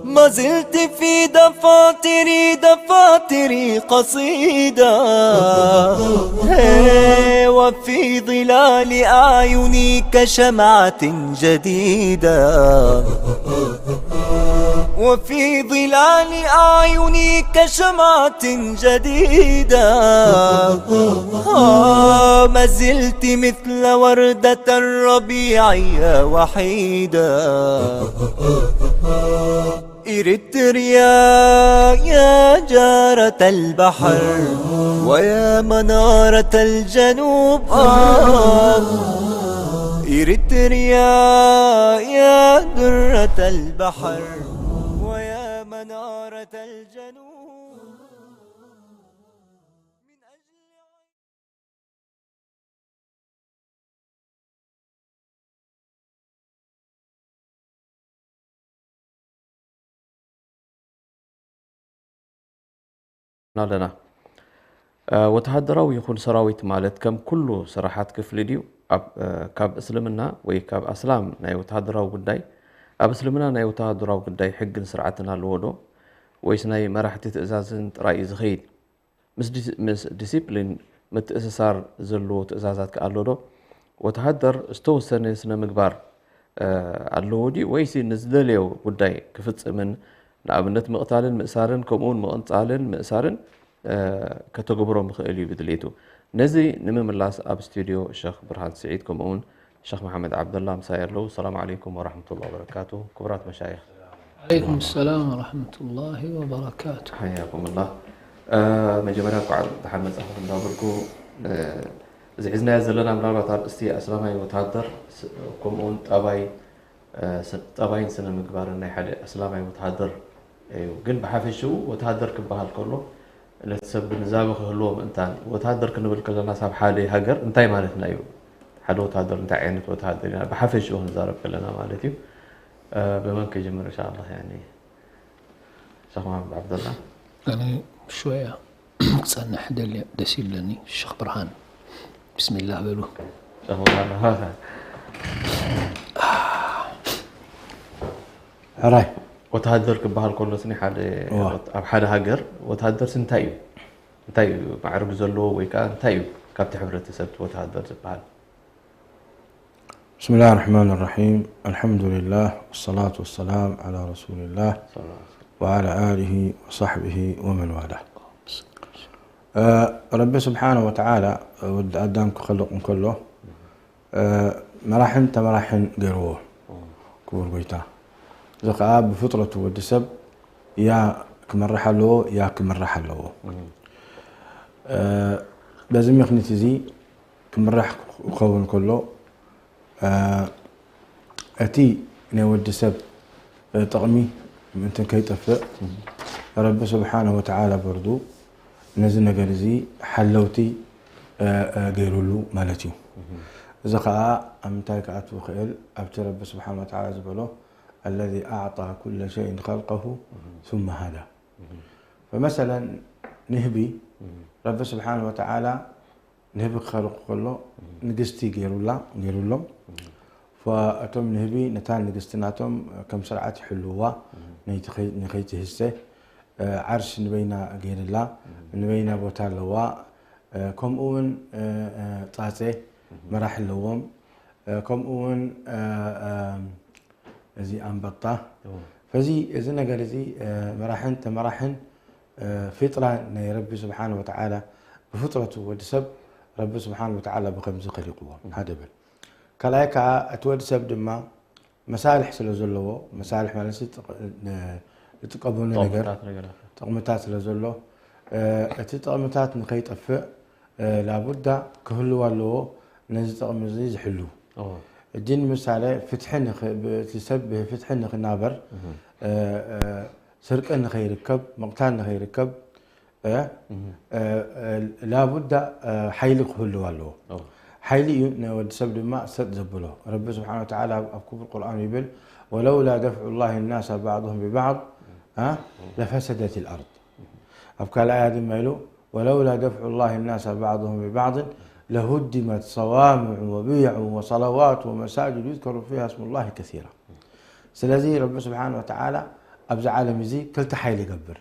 ما زلت في دفاتري، دفاتري قصيدة. هي، وفي ظلال أعيني كشمعة جديدة. وفي ظلال أعيني كشمعة جديدة. آه، ما زلت مثل وردة الربيع يا وحيدة. إريتريا يا جارة البحر، ويا منارة الجنوب. آه، إريتريا يا درة البحر، ويا منارة الجنوب. ኣለና። እ፣ ወተሃደራዊ ይኹን ሰራዊት ማለት ከም ኩሉ ስራሓት ክፍሊ ድዩ? ኣብ፣ እ፣ ካብ እስልምና ወይ ካብ ኣስላም ናይ ወተሃደራዊ ጉዳይ፣ ኣብ እስልምና ናይ ወተሃደራዊ ጉዳይ ሕግን ስርዓትን ኣለዎ ዶ? ወይስ ናይ መራሕቲ ትእዛዝን ጥራይ እዩ ዝኸይድ? ምስ ዲስ-፣ ምስ ዲሲፕሊን ምትእስሳር ዘለዎ ትእዛዛት ከ ኣሎ ዶ? ወተሃደር ዝተወሰነ ስነ ምግባር፣ እ፣ ኣለዎ ድዩ? ወይሲ ንዝደለዮ ጉዳይ ክፍጽምን፣ ንኣብነት ምቕታልን ምእሳርን፣ ከምኡውን ምቕንጻልን ምእሳርን፣ እ፣ ከተግብሮ ምኽእል እዩ ብድሌቱ? ነዚ ንምምላስ ኣብ ስቱድዮ ሸኽ ብርሃን ስዒድ ከምኡውን ሸኽ መሓመድ ዓብደላ ምሳይ ኣለዉ። ሰላም ዓለይኩም ወራሕመቱላሂ ወበረካቱ። ክቡራት መሻይኽ። عليكم السلام ورحمة الله وبركاته. ሓያኩምላ። እ፣ መጀመርያ እንኳዕ ደሓን መጻኹም እንዳበልኩ፣ እ፣ እዚ ሒዝናዮ ዘለና ምናልባት ኣርእስቲ ኣስላማይ ወተሃደር ስ-፣ ከምኡውን ጠባይ፣ እ፣ ስ-፣ ጠባይን ስነ ምግባርን ናይ ሓደ ኣስላማይ ወተሃደር እዩ። ግን ብሓፈሽኡ ወተሃደር ክበሃል ከሎ ነቲ ሰብ ግንዛበ ክህልዎ ምእንታን እዩ። ወተሃደር ክንብል ከለና ሳብ ሓደ ሃገር እንታይ ማለትና እዩ? ሓደ ወተሃደር እንታይ ዓይነት ወተሃደር ኢና ብሓፈሽኡ ክንዛረብ ከለና ማለት እዩ። እ፣ ብመን ክጅምር እንሻ ኣላህ? ያኒ ሸኽ መሓመድ ዓብደላ። ኣነ ሽወያ ክጸንሕ ደልየ ደስ ይብለኒ። ሸኽ ብርሃን ብስሚላህ በሉ። ሸኽ መሓመድ ዓብደላ። ሕራይ ወተሃደር ክበሃል ከሎስ ናይ ሓደ እዋ። ኣብ ሓደ ሃገር ወተሃደርስ እንታይ እዩ? እንታይ እዩ ማዕርግ ዘለዎ ወይ ከዓ እንታይ እዩ ካብቲ ሕብረተሰብ እቲ ወተሃደር ዝበሃል? بسم الله الرحمن الرحيم الحمد لله والصلاة والسلام على رسول الله وعلى آله وصحبه ومن والاه. ረቢ ስብሓነ ወተዓላ ወዲ ኣዳም ክኸልቕ እንከሎ መራሕን ተመራሕን ገይርዎ ክቡር ጎይታ። እዚ ከዓ ብፍጥረቱ ወዲ ሰብ ያ ክመርሕ ኣለዎ፣ ያ ክምራሕ ኣለዎ። በዚ ምኽኒት እዚ ክምራሕ ክኸውን ከሎ እቲ ናይ ወዲ ሰብ ጥቕሚ ምእንቲ ከይጠፍእ ረቢ ስብሓነ ወተዓላ በርዱ ነዚ ነገር እዚ ሓለውቲ ገይሩሉ ማለት እዩ። እዚ ከዓ ኣብ ምንታይ ክኣትው ይኽእል? ኣብቲ ረቢ ስብሓነ ወተዓላ ዝበሎ الذي أعطى كل شيء خلقه ثم هدى فمثلا ንህቢ ረቢ ስብሓነ ወተዓላ ንህቢ ክኸልቁ ከሎ ንግስቲ ገይሩላ ገይሩሎም እቶም ንህቢ ነታ ንግስቲ ናቶም ከም ስርዓት ይሕልውዋ ንኸይትህሰ ዓርሽ ንበይና ገይርላ ንበይና ቦታ ኣለዋ ከምኡ እውን ፃፀ መራሕ ኣለዎም ከምኡ እውን እዚ ኣንበጣ ፈዚ እዚ ነገር እዚ መራሕን ተመራሕን ፊጥራ ናይ ረቢ ስብሓን ወተዓላ ብፍጥረቱ ወዲ ሰብ ረቢ ስብሓን ወተዓላ ብከምዚ ከሊቅዎም ሓደ በል ካልኣይ ከዓ እቲ ወዲ ሰብ ድማ መሳልሕ ስለ ዘለዎ መሳልሕ ማለት ዝጥቀመሉ ነገር ጥቕምታት ስለ ዘሎ እቲ ጥቕምታት ንከይጠፍእ ላቡዳ ክህልው ኣለዎ ነዚ ጥቕሚ እዚ ዝሕልው እጂ ንምሳሌ ፍትሒ እቲ ሰብ ብፍትሒ ንክናበር ስርቂ ንከይርከብ ምቕታል ንከይርከብ ላቡዳ ሓይሊ ክህልው ኣለዎ ሓይሊ እዩ ንወዲ ሰብ ድማ ሰጥ ዘብሎ ረቢ ስብሓን ወተዓላ ኣብ ክቡር ቁርኣኑ ይብል ولولا دفع الله الناس بعضهم ببعض لفسدت الأرض ኣብ ካልእ ኣያ ድማ ኢሉ ولولا دفع الله الناس بعضهم ببعض لهدمت صوامع وبيع وصلوات ومساجد يذكر فيها اسم الله كثيرا. ስለዚ ረቢ ስብሓን ወተዓላ ኣብዚ ዓለም እዚ ክልተ ሓይሊ ይገብር።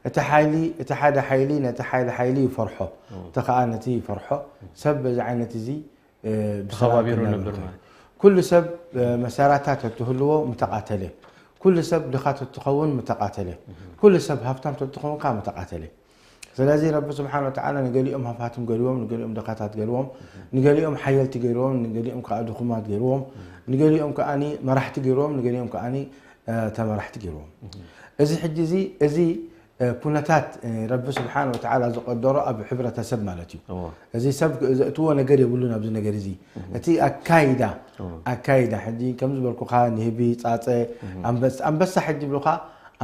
እቲ ሓይሊ፣ እቲ ሓደ ሓይሊ ነቲ ሓደ ሓይሊ ይፈርሖ፣ እቲ ከዓ ነቲ ይፈርሖ። ሰብ በዚ ዓይነት እዚ፣ እ፣ ብሰላም ተኸባቢሩ ክነብር ነብር ከሎ። ማለት። ኩሉ ሰብ፣ እ፣ መሳርያታት ተትህልዎ ምተቓተለ። ኩሉ ሰብ ድኻ ተትኸውን ምተቓተለ። ኩሉ ሰብ ሃብታም ተትኸውን ከዓ ምተቓተለ። ስለዚ ረቢ ስብሓን ወተዓላ ንገሊኦም ሃፋትም ገሊዎም፣ ንገሊኦም ድኻታት ገሊዎም፣ ንገሊኦም ሓየልቲ ገይርዎም፣ ንገሊኦም ከዓ ድኹማት ገይርዎም፣ ንገሊኦም ከዓኒ መራሕቲ ገይርዎም፣ ንገሊኦም ከዓኒ፣ እ፣ ተመራሕቲ ገይርዎም። እዚ ሕጂ እዚ፣ እዚ፣ እ፣ ኩነታት፣ እ፣ ረቢ ስብሓን ወተዓላ ዝቐደሮ ኣብ ሕብረተሰብ ማለት እዩ። እዎ። እዚ ሰብ ዘእትዎ ነገር የብሉን ኣብዚ ነገር እዚ። እቲ ኣካይዳ፣ እዎ። ኣካይዳ ሕጂ ከም ዝበልኩኻ ንህቢ፣ ጻጸ፣ ኣንበሳ፣ ኣንበሳ ሕጂ ይብሉኻ፣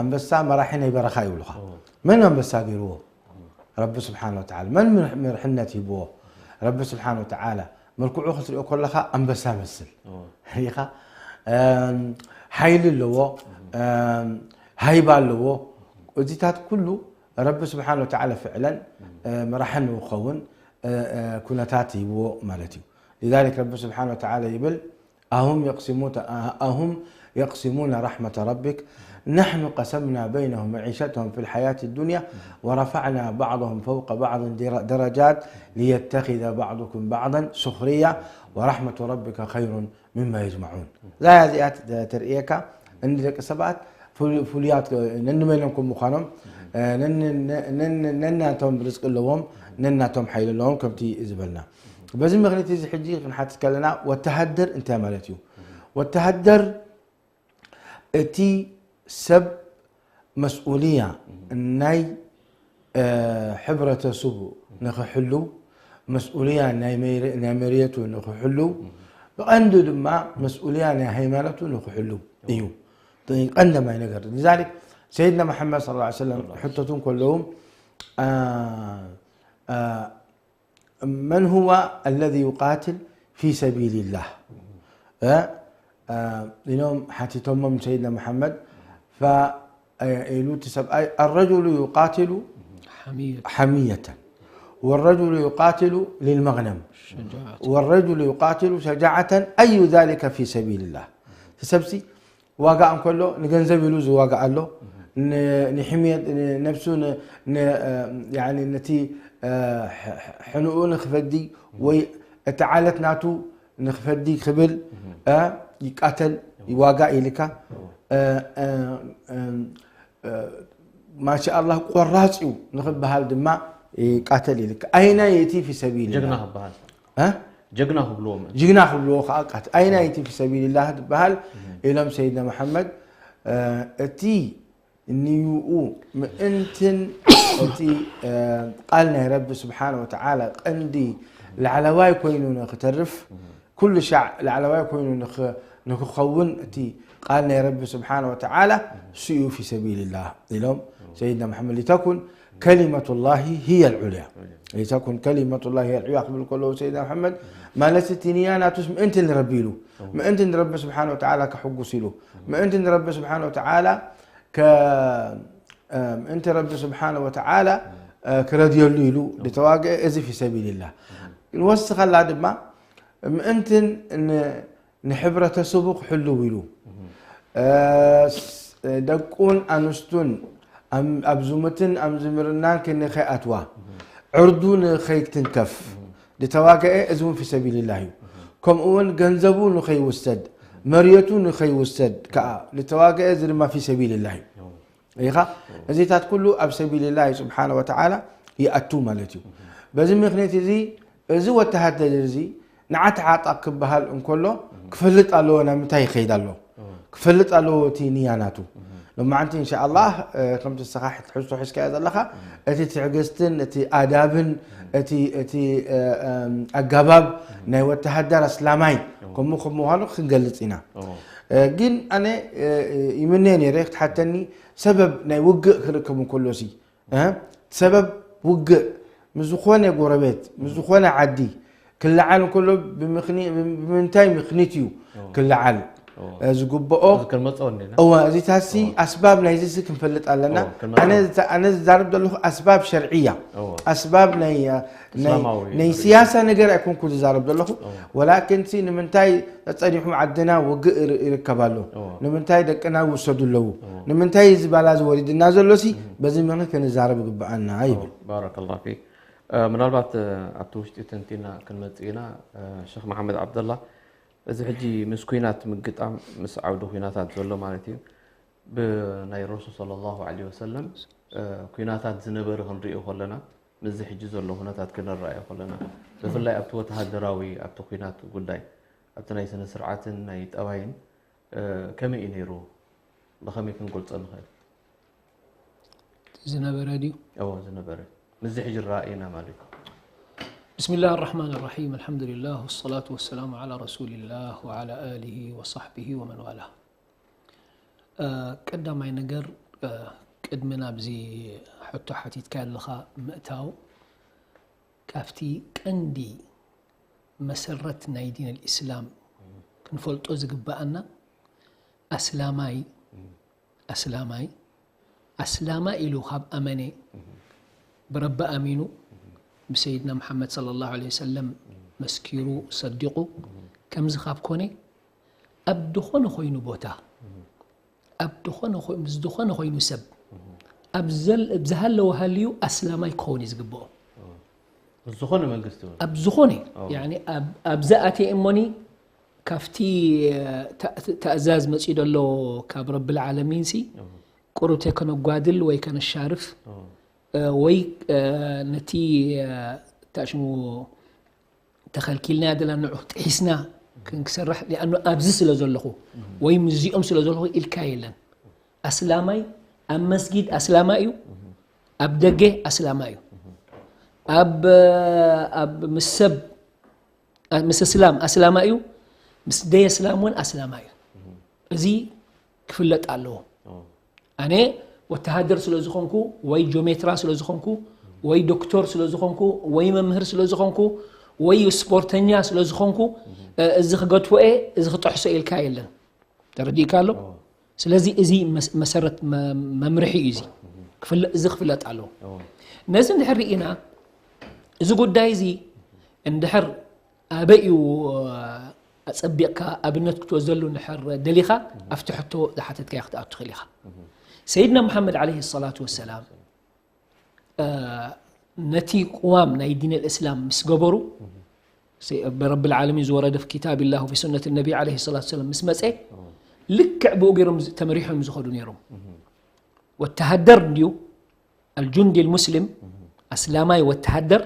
ኣንበሳ መራሒ ናይ በረኻ ይብሉኻ። እዎ። መን ኣንበሳ ገይርዎ? ረቢ ስብሓን ወተዓላ። መን ምርሕ-፣ ምርሕነት ሂብዎ? ረቢ ስብሓን ወተዓላ። መልክዑ ክትሪኦ ከለኻ ኣንበሳ መስል። እዎ። ሪኢኻ? እም፣ ሓይሊ ኣለዎ፣ እም፣ ሃይባ ኣለዎ። እዚታት ኩሉ ረቢ ስብሓን ወተዓላ ፍዕለን፣ እ፣ መራሒ ንክኸውን፣ እ፣ እ፣ ኩነታት ሂብዎ ማለት እዩ። لذلك ረቢ ስብሓን ወተዓላ ይብል፣ أهم يقسمون، أهم يقسمون رحمة ربك، نحن قسمنا بينهم معيشتهم في الحياة الدنيا ورفعنا بعضهم فوق بعض در-، درجات ليتخذ بعضكم بعضا سخرية ورحمة ربك خير مما يجمعون። እዛ እዚኣ ት-፣ ተርእየካ እንዲ ደቂ ሰባት ፍሉ-፣ ፍሉያት ነንመይኖም ከም ምዃኖም፣ እ፣ ነን-፣ ነን-፣ ነን-፣ ነናቶም ርዝቂ ኣለዎም፣ ነናቶም ሓይሊ ኣለዎም ከምቲ ዝበልና። በዚ ምኽንያት እዚ ሕጂ ክንሓትት ከለና ወተሃደር እንታይ ማለት እዩ? ወተሃደር እቲ ሰብ መስኡልያ ናይ፣ እ፣ ሕብረተሰቡ ንኽሕልው፣ መስኡልያ ናይ መይረ-፣ ናይ መሬቱ ንኽሕልው፣ ብቐንዱ ድማ መስኡልያ ናይ ሃይማኖቱ ንኽሕልው እዩ። ቀንደማይ ነገር። لذلك ሰይድና መሓመድ صلى الله عليه وسلم ሕተቱ ከለዉ፣ እ፣ እ፣ من هو الذي يقاتل في سبيل الله؟ እ፣ እ፣ ኢሎም ሓቲቶሞም ሰይድና መሓመድ። ፈ-፣ እ፣ ኢሉ እቲ ሰብኣይ፣ الرجل يقاتل حمية. حمية، والرجل يقاتل للمغنم، شجاعة. والرجل يقاتل شجاعة، أي ذلك في سبيل الله؟ እቲ ሰብሲ ዋጋ እንከሎ ንገንዘብ ኢሉ ዝዋጋእ ኣሎ፣ ን-፣ ንሕምየት፣ ን-፣ ነብሱ ን-፣ ን-፣ እ፣ ያኒ ነቲ፣ እ፣ ሕ-፣ ሕ-፣ ሕንኡ ንክፈዲ ወይ እቲ ዓለት ናቱ ንክፈዲ ክብል፣ እ፣ ይቃተል፣ ይዋጋእ ኢልካ፣ እ፣ እ፣ እ፣ እ፣ ማሻ ኣላህ ቆራጽ እዩ ንክበሃል ድማ ይቃተል ኢልካ። ኣይናይ እቲ ፊ ሰቢልላህ? ጀግና ክበሃል። እ? ጀግና ክብልዎ ምእንቲ። ጅግና ክብልዎ ከዓ ቃት-፣ ኣይናይ እቲ ፊ ሰቢልላህ ዝበሃል እህ። ኢሎም ሰይድና መሓመድ፣ እ፣ እቲ ንይኡ ምእንትን እቲ፣ እ፣ ቃል ናይ ረቢ ስብሓነ ወተዓላ ቀንዲ ላዕለዋይ ኮይኑ ንክተርፍ፣ እህ። ኩሉ ሻዕ ላዕለዋይ ኮይኑ ንክ-፣ ንክኸውን እቲ ቃል ናይ ረቢ ስብሓነ ወተዓላ እሱ እዩ ፊ ሰቢልላህ ኢሎም ሰይድና መሓመድ። ሊተኩን ከሊመቱላሂ ሂየ ልዑልያ። ሊተኩን ከሊመቱላሂ ሂየ ልዑልያ ክብል ከለዉ ሰይድና መሓመድ ማለት እቲ ንያ ናቱስ ምእንቲ ንረቢ ኢሉ፣ ምእንቲ ንረቢ ስብሓነ ወተዓላ ከሕጉስ ኢሉ፣ ምእንቲ ንረቢ ስብሓነ ወተዓላ ከ-፣ ምእንቲ ረቢ ስብሓነ ወተዓላ ክረድየሉ ኢሉ ዝተዋግአ እዚ ፊ ሰቢልላህ። ንወስኸላ ድማ ምእንትን ን-፣ ንሕብረተሰቡ ክሕልው ኢሉ፣ እ፣ ስ-፣ ደቁን ኣንስቱን ኣብ፣ ኣብ ዝሙትን ኣብ ዝምርናን ከይኣትዋ፣ ዕርዱ ንኸይትንከፍ ዝተዋግአ፣ እዚ እውን ፊ ሰቢልላህ እዩ። ከምኡ እውን ገንዘቡ ንኸይውሰድ፣ መሬቱ ንኸይውሰድ ከዓ ዝተዋግአ፣ እዚ ድማ ፊ ሰቢልላህ እዩ። ኢኻ፣ እዚታት ኩሉ ኣብ ሰቢልላህ ስብሓነ ወተዓላ ይኣቱ ማለት እዩ። በዚ ምኽንያት እዚ፣ እዚ ወተሃደር እዚ ንዓ ተዓጠቕ ክበሃል እንከሎ ክፈልጥ ኣለዎ ናብ ምንታይ ይኸይድ ኣሎ። ክፈልጥ ኣለዎ እቲ ንያ ናቱ። ሎማዓንቲ እንሻ ኣላህ፣ እ፣ ከምቲ ንስኻ ሕት-፣ ሕቶ ሒዝካዮ ዘለኻ፣ እቲ ትዕግስትን እቲ ኣዳብን እቲ፣ እቲ፣ እ፣ እም፣ ኣገባብ ናይ ወተሃደር ኣስላማይ ከምኡ ከም ምዃኑ ክንገልጽ ኢና። እ፣ ግን ኣነ፣ እ፣ እ፣ ይምነ ነይረ ክትሓተኒ ሰበብ ናይ ውግእ ክርከብ እንከሎ ሲ፣ እ፣ ሰበብ ውግእ ምስ ዝኾነ ጎረቤት፣ ምስ ዝኾነ ዓዲ ክለዓል እንከሎ ብምኽኒ-፣ ብምንታይ ምኽኒት እዩ ክለዓል? ዝግብኦ። ክንመፀኦ እኒና። እዋ እዚታሲ ኣስባብ ናይዚ ሲ ክንፈልጥ ኣለና። ኣነ ዝዛረብ ዘለኹ ኣስባብ ሸርዕያ፣ ኣስባብ ናይ ናይ ስያሳ ነገር ኣይኮንኩ ዝዛረብ ዘለኹ። ወላኪን ሲ ንምንታይ ጸኒሑ ዓድና ውግእ ይርከብ ኣሎ፣ ንምንታይ ደቅና ይውሰዱ ኣለዉ፣ ንምንታይ እዚ ባላ ዝወሪድና ዘሎ ሲ በዚ ምኽንያት ክንዛረብ ይግብኣና ይብል። ባረከላሁ ፊክ። ምናልባት ኣብቲ ውሽጢ ተንቲና ክንመጽእ ኢና። ሸኽ መሓመድ ዓብደላ፣ እዚ ሕጂ ምስ ኩናት ምግጣም፣ ምስ ዓውዲ ኩናታት ዘሎ ማለት እዩ፣ ብናይ ረሱል ሰለላሁ ዐለይሂ ወሰለም ኩናታት ዝነበረ ክንሪኦ ከለና፣ ምስዚ ሕጂ ዘሎ ኩነታት ክንረኣዮ ከለና፣ ብፍላይ ኣብቲ ወተሃደራዊ፣ ኣብቲ ኩናት ጉዳይ፣ ኣብቲ ናይ ስነ ስርዓትን ናይ ጠባይን ከመይ እዩ ነይሩ? ብኸመይ ክንገልጾ ንኽእል? ዝነበረ ድዩ? እዎ ዝነበረ፣ ምስዚ ሕጂ ረኣኢና ማለት እዩ። بسم الله الرحمن الرحيم، الحمد لله والصلاة والسلام على رسول الله وعلى آله وصحبه ومن والاه. ቀዳማይ ነገር፣ ቅድሚ ናብዚ ሕቶ ሓቲትካ ኣለኻ ምእታው፣ ካብቲ ቀንዲ መሰረት ናይ ዲን ልእስላም ክንፈልጦ ዝግብኣና፣ ኣስላማይ ኣስላማይ ኣስላማይ ኢሉ ካብ ኣመነ፣ ብረቢ ኣሚኑ፣ ብሰይድና መሓመድ ሰለላሁ ዐለይሂ ወሰለም መስኪሩ ሰዲቑ፣ ከምዚ ካብ ኮነ፣ ኣብ ዝኾነ ኮይኑ ቦታ፣ ኣብ ዝኾነ ምስ ዝኾነ ኮይኑ ሰብ፣ ኣብ ዝሃለወ ሃልዩ ኣስላማይ ክኸውን እዩ ዝግብኦ። ዝኾነ መንግስቲ እውን ኣብ ዝኾነ ኣብዚ ኣትየ እሞኒ፣ ካብቲ ታእዛዝ መፅኡ ዘሎ ካብ ረብል ዓለሚን ሲ ቁሩብ ተይ ከነጓድል ወይ ከነሻርፍ ወይ ነቲ ታሽሙ ተኸልኪልና ደላ ንዑ ጥሒስና ክንክሰርሕ ሊኣኑ ኣብዚ ስለ ዘለኹ ወይ ምስዚኦም ስለ ዘለኹ ኢልካ የለን። ኣስላማይ ኣብ መስጊድ ኣስላማይ እዩ፣ ኣብ ደገ ኣስላማይ እዩ፣ ኣብ ኣብ ምስ ሰብ ምስ እስላም ኣስላማይ እዩ፣ ምስ ደይ እስላም እውን ኣስላማይ እዩ። እዚ ክፍለጥ ኣለዎ። ኣነ ወተሃደር ስለ ዝኾንኩ ወይ ጆሜትራ ስለ ዝኾንኩ ወይ ዶክተር ስለ ዝኾንኩ ወይ መምህር ስለ ዝኾንኩ ወይ ስፖርተኛ ስለ ዝኾንኩ እዚ ክገድፎ እየ እዚ ክጠሕሶ ኢልካ የለን። ተረዲእካ ኣሎ? ስለዚ እዚ መሰረት መምርሒ እዩ። እዚ ክፍለ- እዚ ክፍለጥ ኣለዎ። ነዚ እንድሕር ርኢና እዚ ጉዳይ እዚ እንድሕር ኣበይ እዩ ኣጸቢቕካ ኣብነት ክትወስደሉ እንድሕር ደሊኻ ኣብቲ ሕቶ ዝሓተትካዮ ክትኣቱ ትኽእል ኢኻ። ሰይድና መሓመድ ዓለይሂ ሰላቱ ወሰላም ነቲ ቅዋም ናይ ዲን ልእስላም ምስ ገበሩ ብረብል ዓለሚን ዝወረደ ኪታብ ላሁ ብሱነት ነቢ ዓለይሂ ሰላቱ ወሰላም ምስ መፀ ልክዕ ብኡ ገይሮም ተመሪሖም ዝኸዱ ነይሮም። ወተሃደር እንድዩ ኣልጁንዲ ልሙስሊም ኣስላማይ ወተሃደር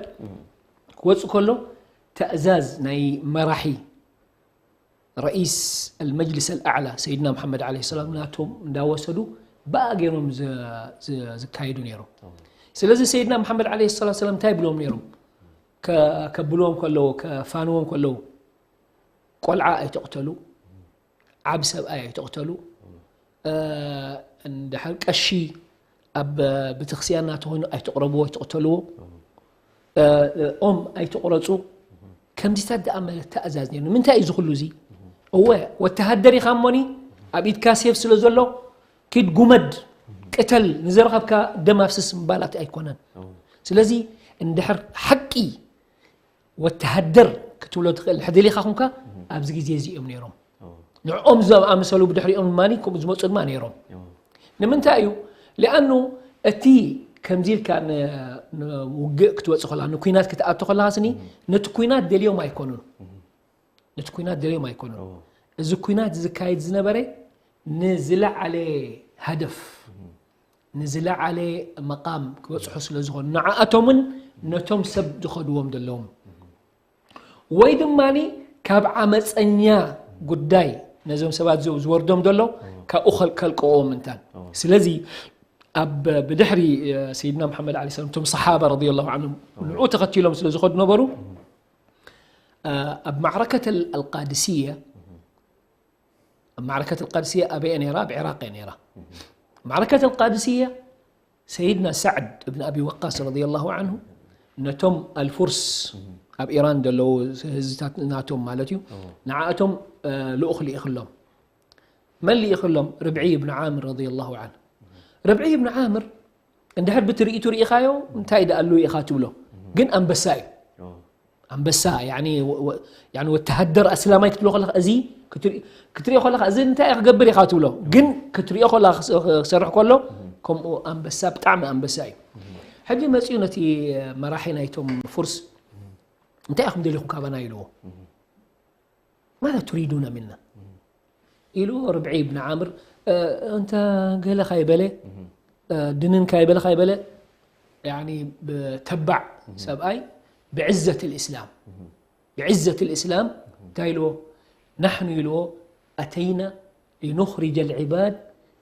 ክወፅእ ከሎ ተእዛዝ ናይ መራሒ ረኢስ ኣልመጅልስ ኣልኣዕላ ሰይድና መሓመድ ዓለይሂ ሰላም ናቶም እንዳወሰዱ ብኣ ገይሮም ዝካየዱ ነይሮም። ስለዚ ሰይድና መሓመድ ዓለይሂ ሰላቱ ሰላም እንታይ ይብሎም ነይሮም? ከብልዎም ከለዉ ከፋንዎም ከለዉ ቆልዓ ኣይተቕተሉ፣ ዓብ ሰብኣይ ኣይተቕተሉ፣ እንድሕር ቀሺ ኣብ ቤተክርስትያን ናተኾይኑ ኣይትቕረብዎ ኣይትቕተልዎ፣ ኦም ኣይትቑረፁ። ከምዚታት ደኣ መተእዛዝ ነይሩ። ንምንታይ እዩ እዚ ኩሉ እዚ? እወ ወተሃደር ኢኻ እሞኒ ኣብ ኢድካ ሴፍ ስለ ዘሎ ኪድ ጉመድ ቅተል ንዘረኸብካ ደም ኣፍስስ ምባላት ኣይኮነን። ስለዚ እንድሕር ሓቂ ወተሃደር ክትብሎ ትኽእል ሕደሊኻ ኹንካ ኣብዚ ግዜ እዚ እዮም ነይሮም። ንዕኦም ዝኣመሰሉ ብድሕሪኦም ድማ ከምኡ ዝመፁ ድማ ነይሮም። ንምንታይ እዩ? ሊኣኑ እቲ ከምዚ ኢልካ ንውግእ ክትወፅ ከላ ንኩናት ክትኣቱ ከለካ ስኒ ነቲ ኩናት ደልዮም ኣይኮኑን። ነቲ ኩናት ደልዮም ኣይኮኑን። እዚ ኩናት ዝካየድ ዝነበረ ንዝለዓለ ሃደፍ ንዝለዓለ መቃም ክበፅሑ ስለ ዝኾኑ ንዓኣቶምን ነቶም ሰብ ዝኸድዎም ዘለዎም ወይ ድማ ካብ ዓመፀኛ ጉዳይ ነዞም ሰባት ዝወርዶም ዘሎ ካብኡ ከልቀዎም እንታን። ስለዚ ኣብ ብድሕሪ ሰይድና መሓመድ ዓለይሂ ሰላም እቶም ሰሓባ ረዲየላሁ ዐንሁም ንዕኡ ተኸቲሎም ስለ ዝኸዱ ነበሩ። ኣብ ማዕረከት ኣልቃድስየ ኣብ ማዕረከት ኣልቃድስየ ኣበይ እያ ነይራ? ኣብ ዒራቅ እያ ነይራ። ማዕረከት ኣልቃድስየ ሰይድና ሳዕድ እብን ኣቢ ወቃስ ረዲየላሁ ዐንሁ ነቶም ኣልፉርስ ኣብ ኢራን ዘለዉ ህዝብታት ናቶም ማለት እዩ ንዓእቶም ልኡኽ ልኢኽሎም። መን ልኢኽሎም? ርብዒ ብን ዓምር ረዲየላሁ ዓንሁ። ርብዒ ብን ዓምር እንድሕር ብትርኢቱ ርኢኻዮ እንታይ ደኣ ኣለዎ ኢኻ ትብሎ፣ ግን ኣንበሳ እዩ። ኣንበሳ፣ ያኒ፣ ወ-፣ ወ-፣ ያኒ ወተሃደር ኣስላማይ ክትብሎ ከለኻ፣ እዚ ክትርኢ-፣ ክትሪኦ ከለኻ፣ እዚ እንታይ እዩ ክገብር ኢኻ ትብሎ። ግን ክትሪኦ ከለኻ፣ ክስ-፣ ክሰርሕ ከሎ፣ ከምኡ ኣንበሳ፣ ብጣዕሚ ኣንበሳ እዩ። ሕጂ መጺኡ ነቲ መራሒ ናይቶም ፉርስ፣ "እንታይ ኢኹም ደሊኹም ካባና?" ኢልዎ። "ማዛ ቱሪዱና ሚና?" ኢሉ ርብዒ ብን ዓምር፣ እ፣ እንተ ገለ ካይበለ፣ እ፣ ድንን ካይበለ፣ ካይበለ፣ ያኒ ብተባዕ ሰብኣይ ብዕዘት ልእስላም፣ ብዕዘት ልእስላም እንታይ ኢልዎ? "ናሕኑ" ኢልዎ፣ "ኣተይና ሊኑኽሪጀ ልዕባድ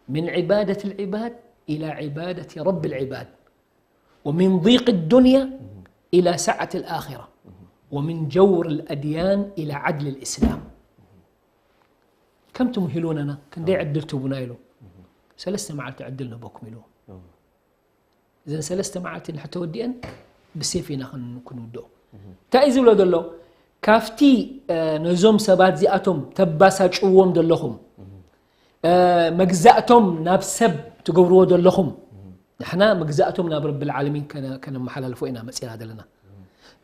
ምን ዕባደት ልዕባድ ኢላ ዕባደት ረብ ልዕባድ ወምን ዲቅ ዱንያ ኢላ ሰዓት ልኣኺራ ወምን ጀውር ልኣድያን ኢላ ዓድል ልእስላም። ከም ትምሂሉናና ክንደይ ዕድል ትቡና?" ኢሉ። "ሰለስተ መዓልቲ ዕድል ንህበኩም" ኢልዎ። እዘን ሰለስተ መዓልቲ እንድሕር ተወዲአን ብሴፍ ኢና ክን-፣ ክንውድኦ። እንታይ እዩ ዝብሎ ዘሎ? ካብቲ፣ እ፣ ነዞም ሰባት እዚኣቶም ተባሳጭዎም ዘለኹም፣ እ፣ መግዛእቶም ናብ ሰብ ትገብርዎ ዘለኹም፣ ንሕና መግዛእቶም ናብ ረብል ዓለሚን ከነ-፣ ከነመሓላልፎ ኢና መጺና ዘለና።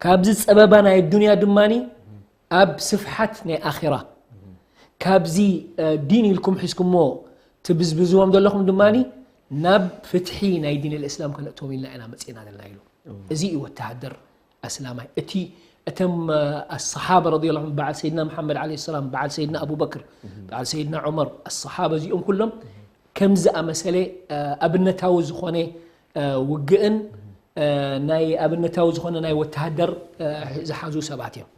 ካብዚ ጸበባ ናይ ኣዱንያ ድማኒ ኣብ ስፍሓት ናይ ኣኺራ፣ ካብዚ፣ እ፣ ዲን ኢልኩም ሒዝኩሞ ትብዝብዝዎም ዘለኹም ድማኒ ናብ ፍትሒ ናይ ዲን ልእስላም ከነእትዎም ኢልና ኢና መጺና ዘለና ኢሉ። እዚ እዩ ወተሃደር ኣስላማይ። እቲ፣ እቶም፣ እ፣ ኣሰሓባ ረዲየላሁ ዐንሁም፣ በዓል ሰይድና መሓመድ ዓለይሂ ሰላም፣ በዓል ሰይድና ኣቡበክር፣ በዓል ሰይድና ዑመር፣ ኣሰሓባ እዚኦም ኩሎም ከምዚ ኣመሰለ፣ እ፣ ኣብነታዊ ዝኾነ፣ እ፣ ውግእን፣ እ፣ ናይ ኣብነታዊ ዝኾነ ናይ ወተሃደር፣ እ፣ ዝሓዙ ሰባት እዮም።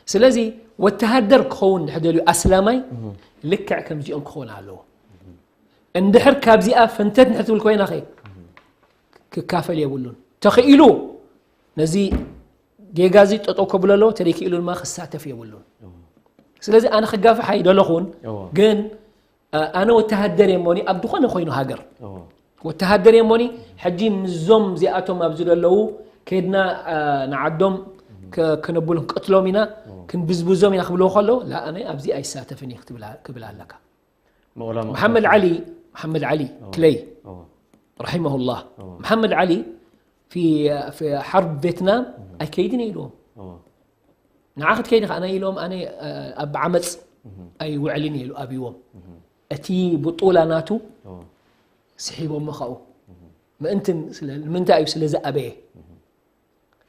ስለዚ ወተሃደር ክኸውን እንድሕር ደልዩ ኣስላማይ ልክዕ ከምዚኦም ክኸውን ኣለዎ። እንድሕር ካብዚኣ ፈንተት እንድሕር ትብል ኮይና ኸ ክካፈል የብሉን። ተኽኢሉ ነዚ ጌጋ እዚ ጠጠው ከብሎ ኣለዎ፣ ተደይክኢሉ ድማ ክሳተፍ የብሉን። ስለዚ ኣነ ክጋፍሕ ኣይደለኹን፣ እዎ። ግን፣ እ፣ ኣነ ወተሃደር እየ እሞኒ ኣብ ዝኾነ ኮይኑ ሃገር እዎ። ወተሃደር እየ እሞኒ፣ ሕጂ ምስዞም እዚኣቶም ኣብዚ ዘለዉ ከድና፣ እ፣ ንዓዶም ከ-፣ ከነብሎም ክንቀትሎም ኢና፣ እዎ። ክንብዝብዞም ኢና ክብልዎ ከለዉ፣ ላ፣ ኣነ ኣብዚ ኣይሳተፍን እየ ክትብል ኣ-፣ ክብል ኣለካ። መውላ መሓመድ መቕደስ። ዓሊ፣ መሓመድ ዓሊ እዎ። ክለይ፣ እዎ። ረሒመሁላህ። እዎ። መሓመድ ዓሊ ፊ፣ ፊ ሓርብ ቬትናም እዎ። ኣይከይድን እየ ኢልዎም። እዎ። ንዓ ክትከይድ ኢኻ፣ ኣነ ኢሎም፣ ኣነ፣ እ፣ ኣብ ዓመጽ እህ። ኣይውዕልን ኢሉ ኣብይዎም። እህ። እቲ ብጡላ ናቱ እዎ። ስሒቦሞ ካብኡ። እህ። ምእንትን ስለ፣ ንምንታይ እዩ ስለ ዝኣበየ። እህ።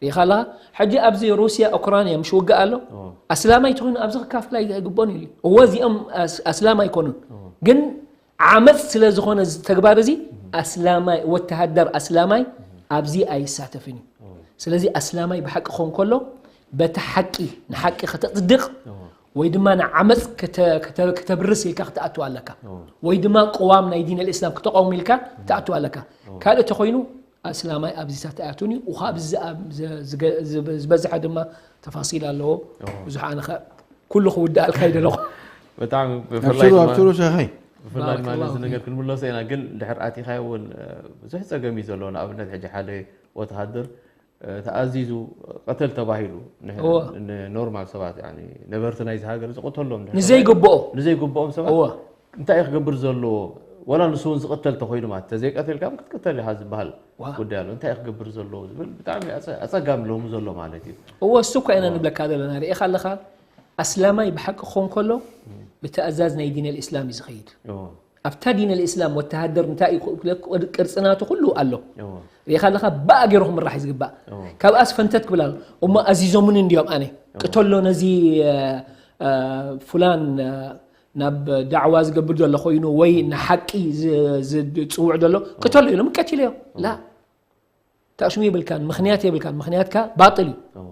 ሪኢኻ ኣለኻ? ሕጂ ኣብዚ ሩስያ ኡክራንያ ምሽ ውግእ ኣሎ። እዎ። ኣስላማይ ተኾይኑ ኣብዚ ክካፈል ኣይግቦን ኢሉ። እዎ፣ እዚኦም ኣስ-፣ ኣስላም ኣይኮኑን። እዎ። ግን ዓመጽ ስለ ዝኾነ እዚ ተግባር እዚ፣ እህ። ኣስላማይ፣ ወተሃደር ኣስላማይ እህ። ኣብዚ ኣይሳተፍን እዩ። እዎ። ስለዚ ኣስላማይ ብሓቂ ክኸውን ከሎ፣ በቲ ሓቂ፣ ንሓቂ ከተጽድቕ፣ እዎ። ወይ ድማ ንዓመጽ ከተ-፣ ከተ-፣ ከተብርስ ኢልካ ክትኣትው ኣለካ። እዎ። ወይ ድማ ቅዋም ናይ ዲን ኣልእስላም ክተቐውም ኢልካ እዎ። ክትኣትው ኣለካ። እዎ። ካልእ ተኾይኑ፣ ኣስላማይ ኣብዚታት ኣይኣትውን እዩ። ውኻ ኣብዚ ዝኣ-፣ ዝ-፣ ዝገ-፣ ዝበ-፣ ዝበዝሐ ድማ ተፋሲል ኣለዎ። እዎ። ብዙሕ ኣነ ኸ-፣ ኩሉ ክውድኣልካ ኣይደለኹ። ብጣዕሚ ብፍላይ ኣብሽሩ፣ ድማ ኣብሽሩ ሸኸይ። ብፍላይ ድማ ባረከላሁ ነዚ ነገር ፊክ። ክንምለሶ ኢና፣ ግን ድሕር ኣቲኻዮ እውን፣ እ፣ ብዙሕ ጸገም እዩ ዘሎ። ንኣብነት፣ ሕጂ ሓደ ወተሃደር፣ እ፣ ተኣዚዙ፣ ቀተል ተባሂሉ፣ ን-፣ እወ። ንኖርማል ሰባት፣ ያኒ፣ ነበርቲ ናይዚ ሃገር ዝቕተሎም ድሕር ንዘይግብኦ። ንዘይግብኦም ሰባት፣ እወ። እንታይ እዩ ክገብር ዘለዎ? ወላ ንሱ እውን ዝቕተል ተኾይኑ ማለት፣ ተዘይቀቲልካ እውን ክትቅተል ኢኻ ዝበሃል ዋ። ጉዳይ ኣሎ። እንታይ እዩ ክገብር ዘለዎ ዝብል ብጣዕሚ ኣጸ-፣ ኣጸጋሚ ሎሚ ዘሎ ማለት እዩ። እወ፣ እሱ እኮ ኢና እወ። ንብለካ ዘለና። ርኢኻ ኣለኻ? ኣስላማይ ብሓቂ ክኾን ከሎ፣ ብትእዛዝ ናይ ዲን ኣልእስላም እዩ ዝኸይድ። እዎ። ኣብታ ዲን ኣልእስላም ወተሃደር እንታይ እዩ ክብለክ-፣ ቅርጺ ናቱ ኩሉ ኣሎ። እዎ። ርኢኻ ኣለኻ? ብኣ ገይሩ ክምራሕ እዩ ዝግባእ። እዎ። ካብኣስ ፈንተት ክብል ኣሎ። እሞ ኣዚዞምኒ እንድዮም ኣነ። እዎ። ቅተሎ ነዚ፣ እ፣ እ፣ ፍላን፣ እ፣ ናብ ዳዕዋ ዝገብር ዘሎ ኮይኑ ወይ ንሓቂ ዝ-፣ ዝ-፣ ዝጽውዕ ዘሎ፣ እዎ። ቅተሎ ኢሎም ቀቲለዮ። እዎ። ላ። ተኣሽሙ የብልካን፣ ምኽንያት የብልካን፣ ምኽንያትካ ባጥል እዩ። እዎ።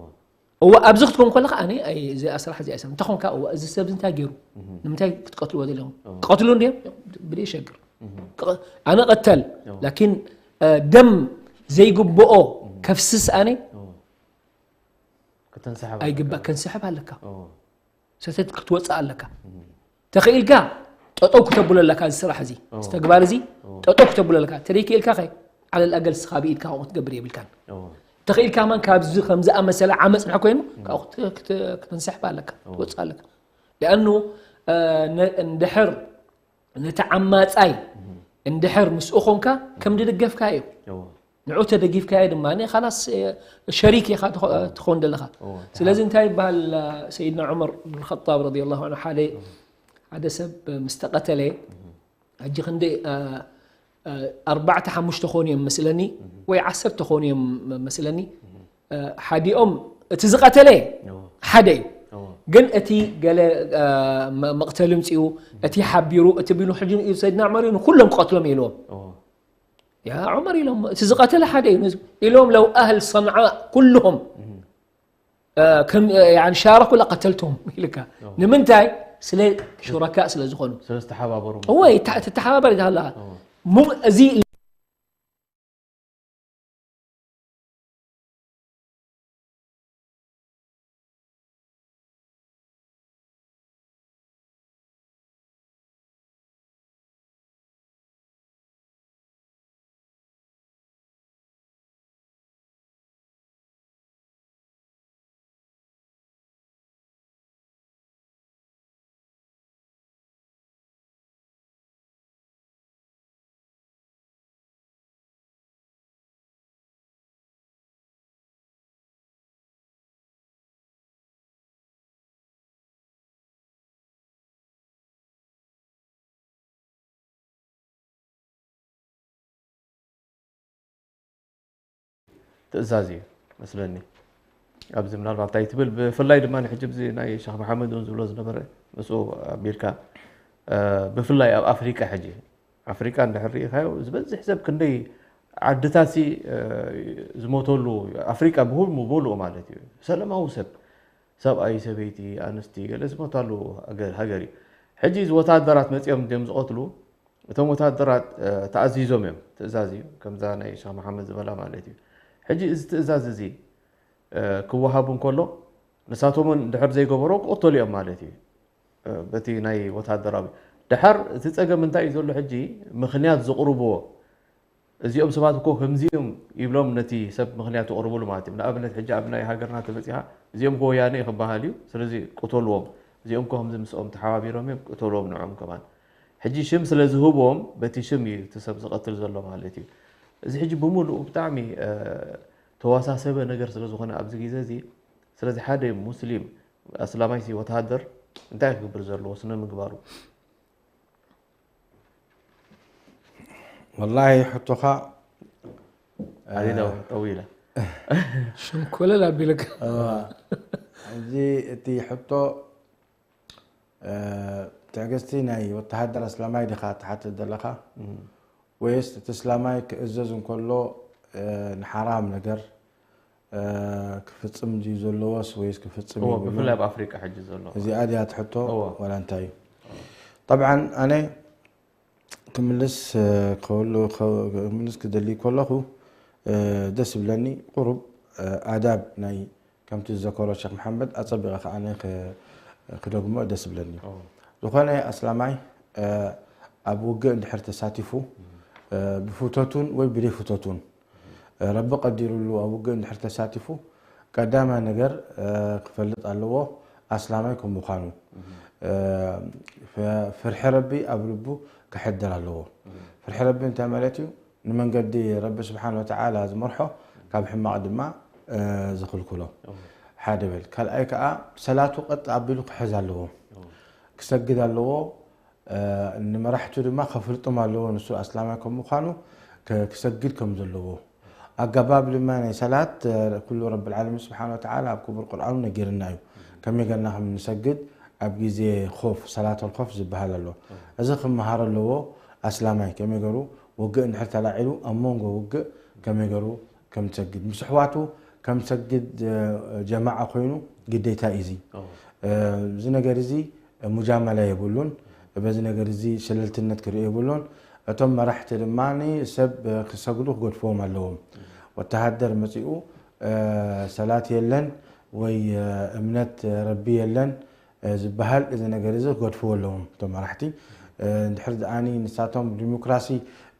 እዎ፣ ኣብዚ ክትኮን ከለኻ ኣነ ኣይ-፣ እዚ ስራሕ እዚ ኣይሰራን። እንተኾንካ፣ እዎ፣ እዚ ሰብ እዚ እንታይ ገይሩ? እህ። ንምንታይ ክትቀትልዎ ዘለኹም? እዎ። ክቐትሉ እንድዮም? ብደይ ሸግር። እህ። ክቐ-፣ ኣነ ቀተል፣ እዎ። ላኪን፣ እ፣ ደም ዘይግብኦ እህ። ከፍስስ ኣነ እዎ። ከተንስሕብ ኣይግባእ፣ ኣለካ። ከንስሕብ ኣለካ። እዎ። ሰተት ክትወጽእ ኣለካ። እህ። ተኽኢልካ ጠጠው ክተብሎ ኣለካ፣ እዚ ስራሕ እዚ፣ እዎ። እዚ ተግባር እዚ እዎ። ጠጠው ክተብሎ ኣለካ። ተደይክኢልካ ኸ፣ ዓለል ኣገል ስኻ ብኢድካ ከምኡ ክትገብር የብልካን። እዎ። ተኽኢልካ ማን ካብዚ ከም ዝኣመሰለ ዓመጽ እንድሕር ኮይኑ፣ እዎ። ካብኡ ክት-፣ ክት-፣ ክትንስሕብ ኣለካ፣ እዎ። ክትወጽእ ኣለካ። ሊኣኑ እ፣ ነ-፣ እንድሕር ነቲ ዓማጻይ እንድሕር ምስኡ ኾንካ ከም ድደገፍካዮ እዩ። ንዑ ተደጊፍካዮ ድማ ኻላስ፣ እ፣ ሸሪክ ኢኻ ትኾ-፣ ትኾን ዘለኻ። ስለዚ እንታይ ይበሃል? ሰይድና ዑመር ብን ኸጣብ ረዲየላሁ ዐንሁ ሓደ፣ ሓደ ሰብ ምስ ተቐተለ፣ ሕጂ ክንደይ፣ እ፣ እ፣ ኣርባዕተ ሓሙሽተ ኾኑ እዮም መስለኒ፣ ወይ ዓሰርተ ኾኑ እዮም መስለኒ። እ፣ ሓዲኦም እቲ ዝቐተለ ሓደ እዩ። ግን እቲ ገለ፣ እ፣ መ-፣ መቕተሊ ምጽኡ፣ እቲ ሓቢሩ፣ እቲ ቢሉ፣ ሕጂ ንኢሉ ሰይድና ዑመር እዩ ንኩሎም ክቐትሎም ኢልዎም። ያ ዑመር ኢሎም፣ እቲ ዝቐተለ ሓደ እዩ። ኢሎም ለው ኣህል ሰንዓ ኩልሁም፣ እ፣ ከም፣ እ፣ ያኒ ሻረኩ ለቀተልቱም ኢልካ። ንምንታይ? ስለ ሹረካ ስለ ዝኾኑ። ስለ ዝተሓባበሩ። እወ፣ ይታ-፣ ትተሓባበር ኢኻ ኣለኻ። እሞ እዚ ትእዛዝ እዩ መስለኒ። ኣብዚ ምናልባት እንታይ ትብል፣ ብፍላይ ድማ ንሕጂ ብዚ ናይ ሸኽ መሓመድ እውን ዝብሎ ዝነበረ ምስኡ ኣቢልካ፣ እ፣ ብፍላይ ኣብ ኣፍሪቃ ሕጂ፣ ኣፍሪቃ እንድሕር ርኢኻዮ፣ ዝበዝሕ ሰብ ክንደይ ዓድታት ሲ፣ እ፣ ዝሞተሉ፣ ኣፍሪቃ ብሁሉ ሙሉእ ማለት እዩ፣ ሰለማዊ ሰብ፣ ሰብኣይ፣ ሰበይቲ፣ ኣንስቲ፣ ገለ ዝሞታሉ ሃገር፣ ሃገር እዩ። ሕጂ እዚ ወታደራት መጺኦም እንድዮም ዝቐትሉ፣ እቶም ወታደራት፣ እ፣ ተኣዚዞም እዮም። ትእዛዝ እዩ፣ ከምዛ ናይ ሸኽ መሓመድ ዝበላ ማለት እዩ። ሕጂ እዚ ትእዛዝ እዚ፣ እ፣ ክወሃቡ እንከሎ፣ ንሳቶም እውን ድሕር ዘይገበሮ ክቕተሉ እዮም ማለት እዩ። እ፣ በቲ ናይ ወታደራዊ። ድሓር እቲ ጸገም እንታይ እዩ ዘሎ ሕጂ? ምኽንያት ዘቕርብዎ። እዚኦም ሰባት እኮ ከምዚኦም ይብሎም ነቲ ሰብ ምኽንያት ይቕርብሉ ማለት እዩ። ንኣብነት ሕጂ ኣብ ናይ ሃገርና ተመጺኻ፣ እዚኦም እኮ ወያነ እዩ ክበሃል እዩ፣ ስለዚ ቅተልዎም። እዚኦም እኮ ከምዚ ምስኦም ተሓባቢሮም እዮም፣ ቅተልዎም ንዕኦም ከማን። ሕጂ ሽም ስለ ዝህቦም፣ በቲ ሽም እዩ እቲ ሰብ ዝቐትል ዘሎ ማለት እዩ። እዚ ሕጂ ብምሉኡ ብጣዕሚ፣ እ፣ ተወሳሰበ ነገር ስለ ዝኾነ ኣብዚ ግዜ እዚ፣ ስለዚ ሓደ ሙስሊም ኣስላማይሲ ወተሃደር እንታይ ክገብር ዘለዎ ስነ ምግባሩ? ወላሂ ሕቶኻ፣ ኣሊና እ፣ ጠዊላ። ሽንኮለል ኣቢልካ። እዋ። ሕጂ እቲ ሕቶ፣ እ፣ ትዕግስቲ ናይ ወተሃደር ኣስላማይ ዲኻ ትሓትት ዘለኻ? እም። ወይስ እቲ እስላማይ ክእዘዝ እንከሎ፣ እ፣ ንሓራም ነገር፣ እ፣ ክፍጽም ድዩ ዘለዎስ ወይስ ክፍጽም እዎ፣ የብሉን? ብፍላይ ኣብ ኣፍሪቃ ሕጂ ዘሎ። እዚኣ ድያ ትሕቶ እዎ። ዋላ እንታይ እዩ? ጠብዓን ኣነ ክምልስ፣ እ፣ ከሉ-፣ ከ-፣ ክምልስ ክደሊ ከለኹ፣ እ፣ ደስ ይብለኒ። ቁሩብ፣ እ፣ ኣዳብ ናይ ከምቲ ዝዘከሮ ሸኽ መሓመድ ኣጸቢቐ ከኣ ኣነ ክ-፣ ክደግሞ ደስ ይብለኒ። እዎ። ዝኾነ ኣስላማይ፣ እ፣ ኣብ ውግእ እንድሕር ተሳቲፉ፣ እ፣ ብፍቶቱን ወይ ብደይ ፍቶቱን፣ እ፣ ረቢ ቀዲሩሉ ኣብ ውግእ እንድሕር ተሳቲፉ፣ ቀዳማይ ነገር፣ እ፣ ክፈልጥ ኣለዎ ኣስላማይ ከም ምዃኑ። እ፣ ፈ-፣ ፍርሒ ረቢ ኣብ ልቡ ክሕድር ኣለዎ። ፍርሒ ረቢ እንታይ ማለት እዩ? ንመንገዲ ረቢ ስብሓን ወተዓላ ዝመርሖ፣ ካብ ሕማቕ ድማ፣ እ፣ ዝኽልክሎ። ሓደ በል። ካልኣይ ከኣ ሰላቱ ቀጥ ኣቢሉ ክሕዝ ኣለዎ። ክሰግድ ኣለዎ። እ፣ ንመራሕቱ ድማ ከፍልጦም ኣለዎ፣ ንሱ ኣስላማይ ከም ምዃኑ ከ-፣ ክሰግድ ከም ዘለዎ። ኣገባብ ድማ ናይ ሰላት፣ እ፣ ኩሉ ረብል ዓለሚን ስብሓን ወተዓላ ኣብ ክቡር ቁርኣኑ ነጊርና እዩ። ከመይ ገርና ከም ንሰግድ ኣብ ግዜ ኾፍ፣ ሰላተል ኾፍ ዝበሃል ኣሎ። እዚ ክመሃር ኣለዎ ኣስላማይ፣ ከመይ ገሩ ውግእ እንድሕር ተላዒሉ ኣብ መንጎ ውግእ ከመይ ገሩ ከም ትሰግድ፣ ምስ ኣሕዋቱ ከም ትሰግድ፣ እ፣ ጀማዓ ኮይኑ ግዴታ እዩ እዚ። ኦ። እ፣ እዚ ነገር እዚ ሙጃመላ የብሉን። በዚ ነገር እዚ ሸለልትነት ክርኢ የብሉን። እቶም መራሕቲ ድማ ሰብ ክሰግዱ ክገድፍዎም ኣለዎም። ወተሃደር መጺኡ፣ እ፣ ሰላት የለን ወይ፣ እ፣ እምነት ረቢ የለን፣ እ፣ ዝበሃል እዚ ነገር እዚ ክገድፍዎ ኣለዎም እቶም መራሕቲ። እ፣ እንድሕር ደኣኒ ንሳቶም ብዲሞክራሲ፣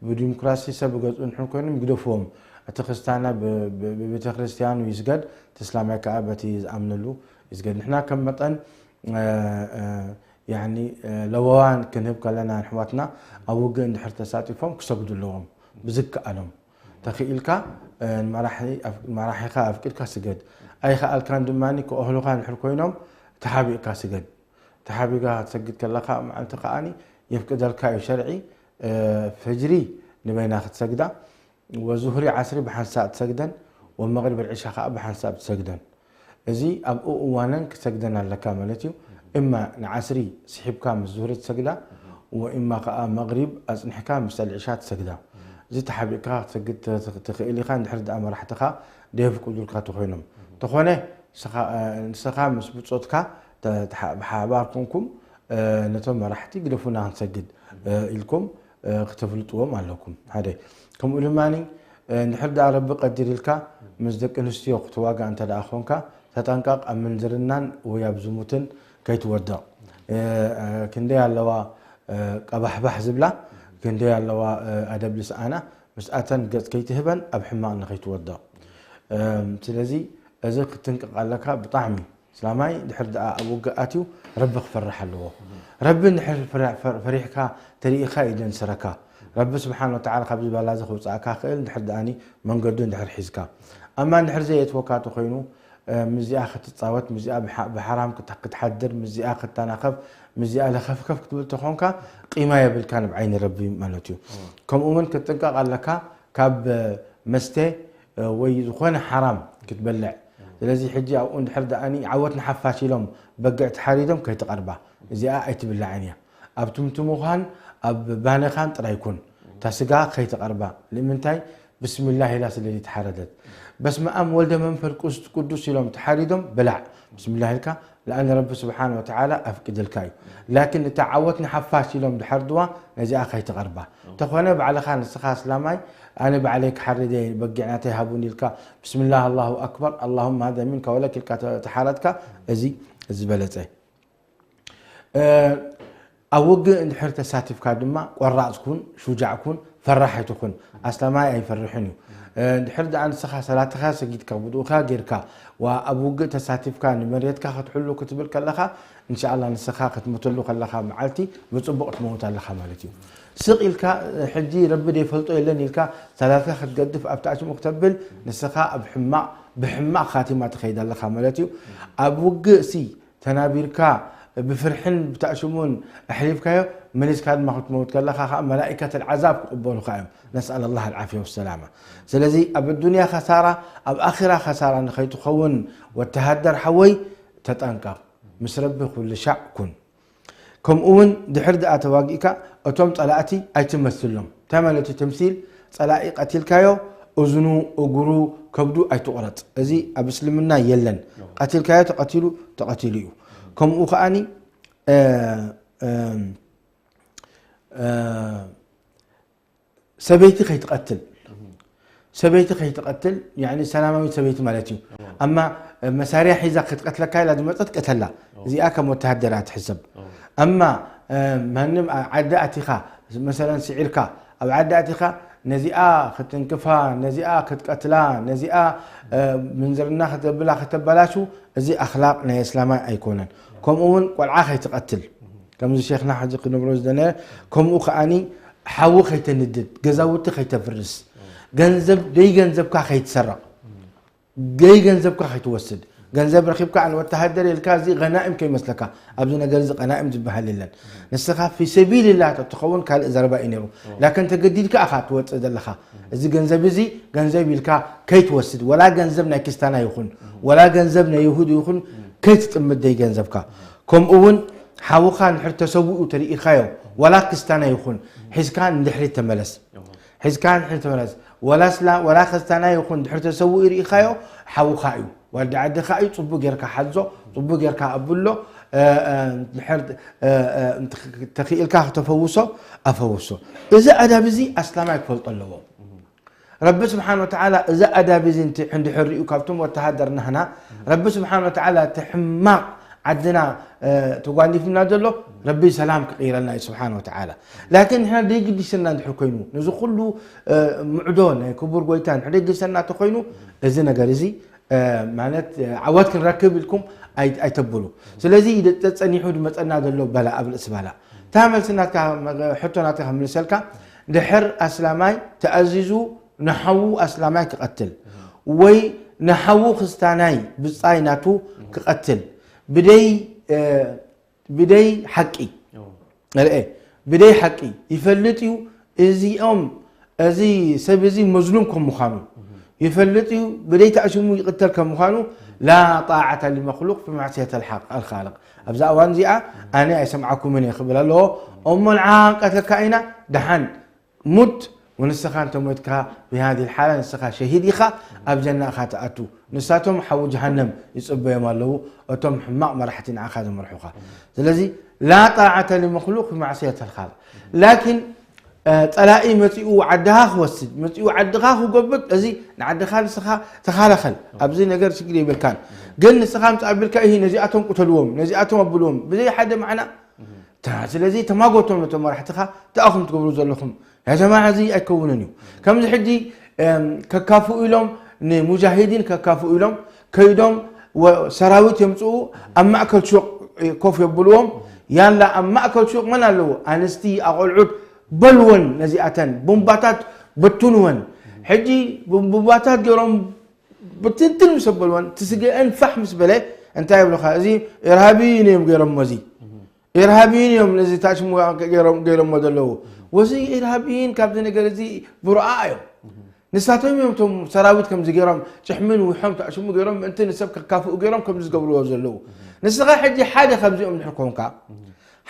ብዲሞክራሲ ሰብ ይገዝኡ እንድሕር ኮይኖም ይግደፍዎም። እቲ ክርስታና ብ-፣ ብ-፣ ብቤተ ክርስቲያኑ ይስገድ፣ እቲ እስላማይ ከኣ በቲ ዝኣምነሉ ይስገድ። ንሕና ከም መጠን፣ እ፣ እ፣ ያኒ ለበዋን ክንህብ ከለና ንሕዋትና ኣብ ውግእ እንድሕር ተሳቲፎም ክሰግዱ ኣለዎም ብዝከኣሎም። ተኽኢልካ መራሒኻ ኣፍቂድካ ስገድ። ኣይኸኣልካን ድማ ከእህሉኻ እንድሕር ኮይኖም ተሓቢእካ ስገድ። ተሓቢእካ ክትሰግድ ከለኻ መዓልቲ ከኣ የፍቅደልካ እዩ ሸርዒ። ፈጅሪ ንበይና ክትሰግዳ ወዙህሪ ዓስሪ ብሓንሳእ ትሰግደን ወመቕሪብ ዕሻ ከዓ ብሓንሳእ ትሰግደን። እዚ ኣብኡ እዋነን ክትሰግደን ኣለካ ማለት እዩ። እማ ንዓስሪ ስሒብካ ምስ ዙህሪ ትሰግዳ ወእማ ከዓ መቕሪብ ኣፅኒሕካ ምስ ኣልዕሻ ትሰግዳ። እዚ ተሓቢእካ ክትሰግድ ትኽእል ኢኻ እንድሕር ደኣ መራሕትኻ ደየፍቅዱልካ ተኾይኖም ተኾነ ንስኻ ምስ ብፆትካ ብሓባር ኮንኩም ነቶም መራሕቲ ግደፉና ክንሰግድ ኢልኩም ክተፍልጥዎም ኣለኩም። ሓደ ከምኡ ድማ እንድሕር ደኣ ረቢ ቀዲር ኢልካ ምስ ደቂ ኣንስትዮ ክትዋጋእ እንተ ደኣ ኮንካ ተጠንቀቕ፣ ኣብ ምንዝርናን ወይ ኣብ ዝሙትን ከይትወድቕ። ክንደይ ኣለዋ ቀባሕባሕ ዝብላ፣ ክንደይ ኣለዋ ኣደብ ልስኣና፣ ምስኣተን ገጽ ከይትህበን ኣብ ሕማቕ ንኸይትወድቕ። ስለዚ እዚ ክትጥንቀቕ ኣለካ ብጣዕሚ። እስላማይ ድሕር ደኣ ኣብ ውግእ ኣትዩ ረቢ ክፈርሕ ኣለዎ። ረቢ እንድሕር ፈሪሕካ ተሪኢኻ እዩ ደንስረካ። ረቢ ስብሓን ወተዓላ ካብዚ ባላዚ ከውፅኣካ ክእል ድሕር ደኣኒ መንገዱ እንድሕር ሒዝካ። ኣማ እንድሕር ዘየእትወካ ተኮይኑ ምስዚኣ ክትፃወት፣ ምስዚኣ ብሓራም ክትሓድር፣ ምስዚኣ ክትተናኸፍ፣ ምስዚኣ ለኸፍከፍ ክትብል ተኾንካ ቂማ የብልካን ኣብ ዓይኒ ረቢ ማለት እዩ። ከምኡ እውን ክትጥንቀቕ ኣለካ ካብ መስተ ወይ ዝኾነ ሓራም ክትበልዕ። ስለዚ ሕጂ ኣብኡ እንድሕር ደኣኒ ዓወት ንሓፋሽ ኢሎም በግዕ ተሓሪዶም ከይትቐርባ፣ እዚኣ ኣይትብላዕን እያ። ኣብ ትምትሙኻን ኣብ ባነኻን ጥራይ ኩን፣ እታ ስጋ ከይትቐርባ። ልምንታይ? ብስምላህ ኢላ ስለ ዝተሓረደት። በስመ ኣብ ወልደ መንፈስ ቅዱስ ኢሎም ተሓሪዶም ብላዕ፣ ብስምላህ ኢልካ። ለኣን ረቢ ስብሓን ወተዓላ ኣፍቂድልካ እዩ። ላኪን እታ ዓወት ንሓፋሽ ኢሎም ድሓርድዋ ነዚኣ ከይትቐርባ። ተኾነ ባዕልኻ ንስኻ ኣስላማይ ኣነ ባዕለይ ክሓርድ እየ በጊዕ ናተይ ሃቡኒ ኢልካ ብስምላህ ኣላሁ ኣክበር ኣላሁመ ሃዛ ሚንካ ወለክ ኢልካ ተሓረድካ እዚ ዝበለፀ። ኣብ ውግእ እንድሕር ተሳቲፍካ ድማ ቆራፅ ኩን፣ ሹጃዕ ኩን፣ ፈራሕ ኣይትኹን። ኣስላማይ ኣይፈርሕን እዩ። እንድሕር ደኣ ንስኻ ሰላትኻ ሰጊድካ ውዱእኻ ጌርካ ዋ ኣብ ውግእ ተሳቲፍካ ንመሬትካ ክትሕሉ ክትብል ከለኻ እንሻኣላ ንስኻ ክትምተሉ ከለኻ መዓልቲ ብፅቡቕ ትመውት ኣለኻ ማለት እዩ። ስቕ ኢልካ ሕጂ ረቢ ደይፈልጦ የለን ኢልካ ሰላትካ ክትገድፍ ኣብቲ ኣሽሙ ክተብል ንስኻ ኣብ ሕማቕ ብሕማቕ ካቲማ ትኸይድ ኣለኻ ማለት እዩ። ኣብ ውግእ ሲ ተናቢርካ ብፍርሕን ብታእሽሙን ኣሕሊፍካዮ መሊስካ ድማ ክትመውት ከለኻ ከዓ መላኢከት ልዓዛብ ክቕበሉኻ እዮም። ነስኣል ኣላህ ኣልዓፍያ ወሰላማ። ስለዚ ኣብ ኣዱንያ ኸሳራ ኣብ ኣኺራ ኸሳራ ንኸይትኸውን ወተሃደር ሓወይ ተጠንቀቕ። ምስ ረቢ ኩሉ ሻዕ ኩን። ከምኡ እውን ድሕር ደኣ ተዋጊእካ እቶም ጸላእቲ ኣይትመስሎም። እንታይ ማለት እዩ ተምሲል? ጸላኢ ቀቲልካዮ እዝኑ፣ እግሩ፣ ከብዱ ኣይትቑረጽ። እዚ ኣብ እስልምና የለን። ቀቲልካዮ ተቐቲሉ ተቐቲሉ እዩ። ከምኡ ከኣኒ ሰበይቲ ከይትቐትል ሰበይቲ ከይትቐትል ያኒ ሰላማዊት ሰበይቲ ማለት እዩ። ኣማ መሳርያ ሒዛ ክትቀትለካ ኢላ ዝመፀት ቅተላ። እዚኣ ከም ወተሃደር እያ ትሕሰብ። ኣማ ማንም ዓዲ ኣቲኻ መሰለን ስዒርካ ኣብ ዓዲ ኣቲኻ ነዚኣ ክትንክፋ፣ ነዚኣ ክትቀትላ፣ ነዚኣ ምንዝርና ከተብላ ከተበላሹ እዚ ኣኽላቕ ናይ እስላማይ ኣይኮነን። ከምኡ እውን ቆልዓ ከይትቐትል ከምዚ ሼኽና ሕዚ ክነብሮ ዝደነ ከምኡ ከኣኒ ሓዊ ከይተንድድ ገዛውቲ ከይተፍርስ ገንዘብ ደይ ገንዘብካ ከይትሰርቕ ደይ ገንዘብካ ከይትወስድ ገንዘብ ረኺብካ ኣነ ወተሃደር ኢልካ እዚ ገናኢም ከይመስለካ ኣብዚ ነገር እዚ ገናኢም ዝበሃል የለን። ንስኻ ፊ ሰቢልላ ተትኸውን ካልእ ዘረባ እዩ ነይሩ። ላክን ተገዲድካ ኢኻ ትወፅእ ዘለኻ። እዚ ገንዘብ እዚ ገንዘብ ኢልካ ከይትወስድ ወላ ገንዘብ ናይ ክስታና ይኹን ወላ ገንዘብ ናይ ይሁድ ይኹን ከይትጥምት ደይ ገንዘብካ። ከምኡ እውን ሓውኻ እንድሕር ተሰዊኡ ተሪኢኻዮ ዋላ ክስታና ይኹን ሒዝካ ንድሕሪት ተመለስ። ሒዝካ እንድሕር ተመለስ። ወላ ስላ ወላ ክስታና ይኹን እንድሕር ተሰዊኡ ሪኢኻዮ ሓውኻ እዩ። ዋልዲ ዓድኻ እዩ። ፅቡቅ ጌርካ ሓዞ፣ ፅቡቅ ጌርካ ኣብሎ። ድሕር ተኽኢልካ ክተፈውሶ ኣፈውሶ። እዚ ኣዳብ እዚ ኣስላማይ ክፈልጦ ኣለዎ። ረቢ ስብሓን ወተዓላ እዚ ኣዳብ እዚ እንድሕር ሪኡ ካብቶም ወተሃደር ናህና ረቢ ስብሓን ወተዓላ እቲ ሕማቕ ዓድና ተጓኒፍና ዘሎ ረቢ ሰላም ክቕይረልና እዩ ስብሓን ወተዓላ። ላኪን ንሕና ደይግዲሰና እንድሕር ኮይኑ ነዚ ኩሉ ምዕዶ ናይ ክቡር ጎይታ እንድሕር ደይግዲሰና ተኮይኑ እዚ ነገር እዚ ማለት ዓወት ክንረክብ ኢልኩም ኣይተብሉ። ስለዚ ጸኒሑ ዝመጸና ዘሎ በላ ኣብ ርእሲ በላ። እታ መልሲ ናትካ፣ ሕቶ ናትካ ከምልሰልካ፣ ድሕር ኣስላማይ ተኣዚዙ ንሓዉ ኣስላማይ ክቐትል ወይ ንሓዉ ክስታናይ ብጻይ ናቱ ክቐትል ብደይ ብደይ ሓቂ ርአ ብደይ ሓቂ ይፈልጥ እዩ። እዚኦም እዚ ሰብ እዚ መዝሉም ከም ምዃኑ ይፈልጥ እዩ። ብደይ ተኣሽሙ ይቕተል ከም ምዃኑ ላ ጣዓተ ሊመክሉቅ ፊ ማዕስየት ኣልሓቅ ኣልኻልቅ። ኣብዛ እዋን እዚኣ ኣነ ኣይሰምዓኩምን እየ ክብል ኣለዎ። እሞ ንዓ ቀትለካ ኢና ደሓን ሙት ወንስኻ እንተ ሞትካ ብሃዚ ሓላ ንስኻ ሸሂድ ኢኻ ኣብ ጀና ኢኻ ትኣቱ። ንሳቶም ሓዊ ጀሃነም ይጽበዮም ኣለዉ እቶም ሕማቕ መራሕቲ ንዓኻ ዝመርሑኻ። ስለዚ ላ ጣዓተ ሊመክሉቅ ፊ ማዕስየት ኣልኻልቅ። ላኪን ጸላኢ መጺኡ ዓድኻ ክወስድ መጺኡ ዓድኻ ክጎብጥ እዚ ንዓድኻ ንስኻ ተኻላኸል። ኣብዚ ነገር ሽግር የብልካን። ግን ንስኻ ምስ ኣቢልካ ይሂ ነዚኣቶም ቁተልዎም ነዚኣቶም ኣብልዎም ብዘይ ሓደ ማዕና ስለዚ ተማጎቶም ነቶም መራሕትኻ እንታይ ኢኹም ትገብሩ ዘለኹም? ያ ጀማዓ እዚ ኣይከውንን እዩ። ከምዚ ሕጂ ከካፍኡ ኢሎም ንሙጃሂዲን ከካፍኡ ኢሎም ከይዶም ሰራዊት የምፅኡ ኣብ ማእከል ሹቕ ኮፍ የብልዎም። ያላ ኣብ ማእከል ሹቕ መን ኣለዎ? ኣንስቲ ኣቆልዑት በልወን ነዚኣተን ቡምባታት በትንወን። ሕጂ ቡምባታት ገይሮም ብትንትን ምስ ኣበልወን ትስገአን ፋሕ ምስ በለ እንታይ ይብሉኻ? እዚ ኢርሃቢይን እዮም ገይሮሞ እዚ ኢርሃቢይን እዮም ነዚ ታሽሙ ገይሮሞ ዘለዉ። ወዚ ኢርሃቢይን ካብዚ ነገር እዚ ብሩኣ እዮም። ንሳቶም እዮም እቶም ሰራዊት ከምዚ ገይሮም ጭሕምን ውሖም ታሽሙ ገይሮም ምእንቲ ንሰብ ከካፍኡ ገይሮም ከምዚ ዝገብርዎ ዘለዉ። ንስኻ ሕጂ ሓደ ካብዚኦም ድሕር ኮንካ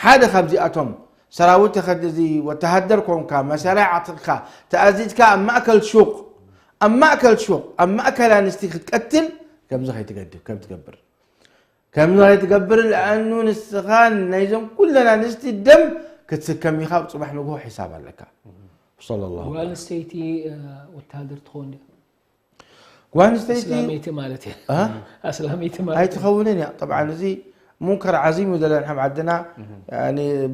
ሓደ ካብዚኣቶም ሰራዊት ተኸድዚ ወተሃደር ኮንካ መሳርያ ዓጥቕካ ተኣዚዝካ ኣብ ማእከል ሹቕ ኣብ ማእከል ሹቕ ኣብ ማእከል ኣንስቲ ክትቀትል ከምዚ ከይትገድብ ከም ትገብር ከምዚ ከይትገብር ለኣኑ ንስኻ ናይዞም ኩለን ኣንስቲ ደም ክትስከም ኢኻ ኣብ ጽባሕ ንግሆ ሒሳብ ኣለካ። صلى الله ጓል ኣንስተይቲ ወተሃደር ትኸውን ድያ? ጓል ኣንስተይቲ ኣስላመይቲ ማለት እያ። ኣስላመይቲ ማለት እያ። ኣይትኸውንን እያ። ጠብዓን እዚ ሙንከር ዓዚም እዩ ዘለና ኣብ ዓድና።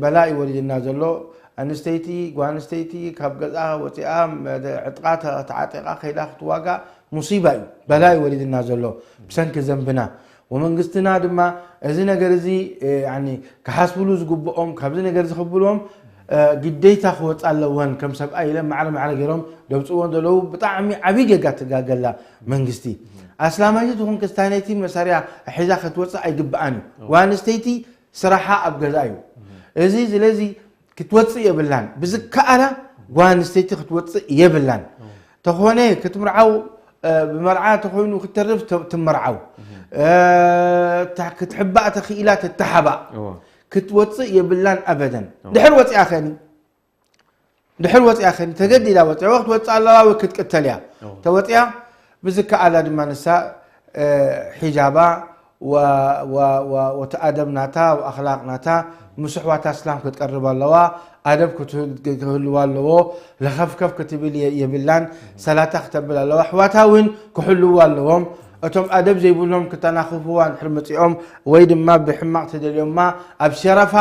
በላ እዩ ወሪድና ዘሎ። ኣንስተይቲ ጓል ኣንስተይቲ ካብ ገዛ ወፂኣ ዕጥቃ ተዓጢቃ ከይዳ ክትዋጋእ ሙሲባ እዩ። በላ እዩ ወሪድና ዘሎ ብሰንኪ ዘንብና። ወመንግስትና ድማ እዚ ነገር እዚ ክሓስብሉ ዝግብኦም ካብዚ ነገር እዚ ክብልዎም ግዴታ ክወፃ ኣለወን ከም ሰብኣይ ኢለ ማዕረ ማዕረ ገይሮም ደምፅዎ ዘለዉ ብጣዕሚ ዓብዪ ጌጋ ትጋገላ መንግስቲ ኣስላማይቲ ትኹን ክስታነይቲ መሳርያ ሒዛ ክትወፅእ ኣይግብኣን እዩ። ጓል ኣንስተይቲ ስራሓ ኣብ ገዛ እዩ። እዚ ስለዚ ክትወፅእ የብላን ብዝከኣላ ጓል ኣንስተይቲ ክትወፅእ የብላን። ተኾነ ክትምርዓው ብመርዓ ተኾይኑ ክትተርፍ ትመርዓው ክትሕባእ ተኽኢላ ትተሓባእ ክትወፅእ የብላን ኣበደን። ድሕር ወፂኣ ኸኒ ድሕር ወፂኣ ኸኒ ተገዲዳ ወፂኣ ወይ ክትወፅእ ኣለዋ ወይ ክትቅተል እያ። ተወፂኣ ብዝከኣላ ድማ ንሳ ሒጃባ ወቲ ኣደብ ናታ ወኣኽላቕ ናታ ምስ ኣሕዋታ እስላም ክትቀርብ ኣለዋ። ኣደብ ክህልዋ ኣለዎ። ለኸፍከፍ ክትብል የብላን። ሰላታ ክተብል ኣለዋ። ኣሕዋታ እውን ክሕልዋ ኣለዎም። እቶም ኣደብ ዘይብሎም ክተናኽፍዋ እንድሕር መፂኦም ወይ ድማ ብሕማቕ ተደልዮማ ኣብ ሸረፋ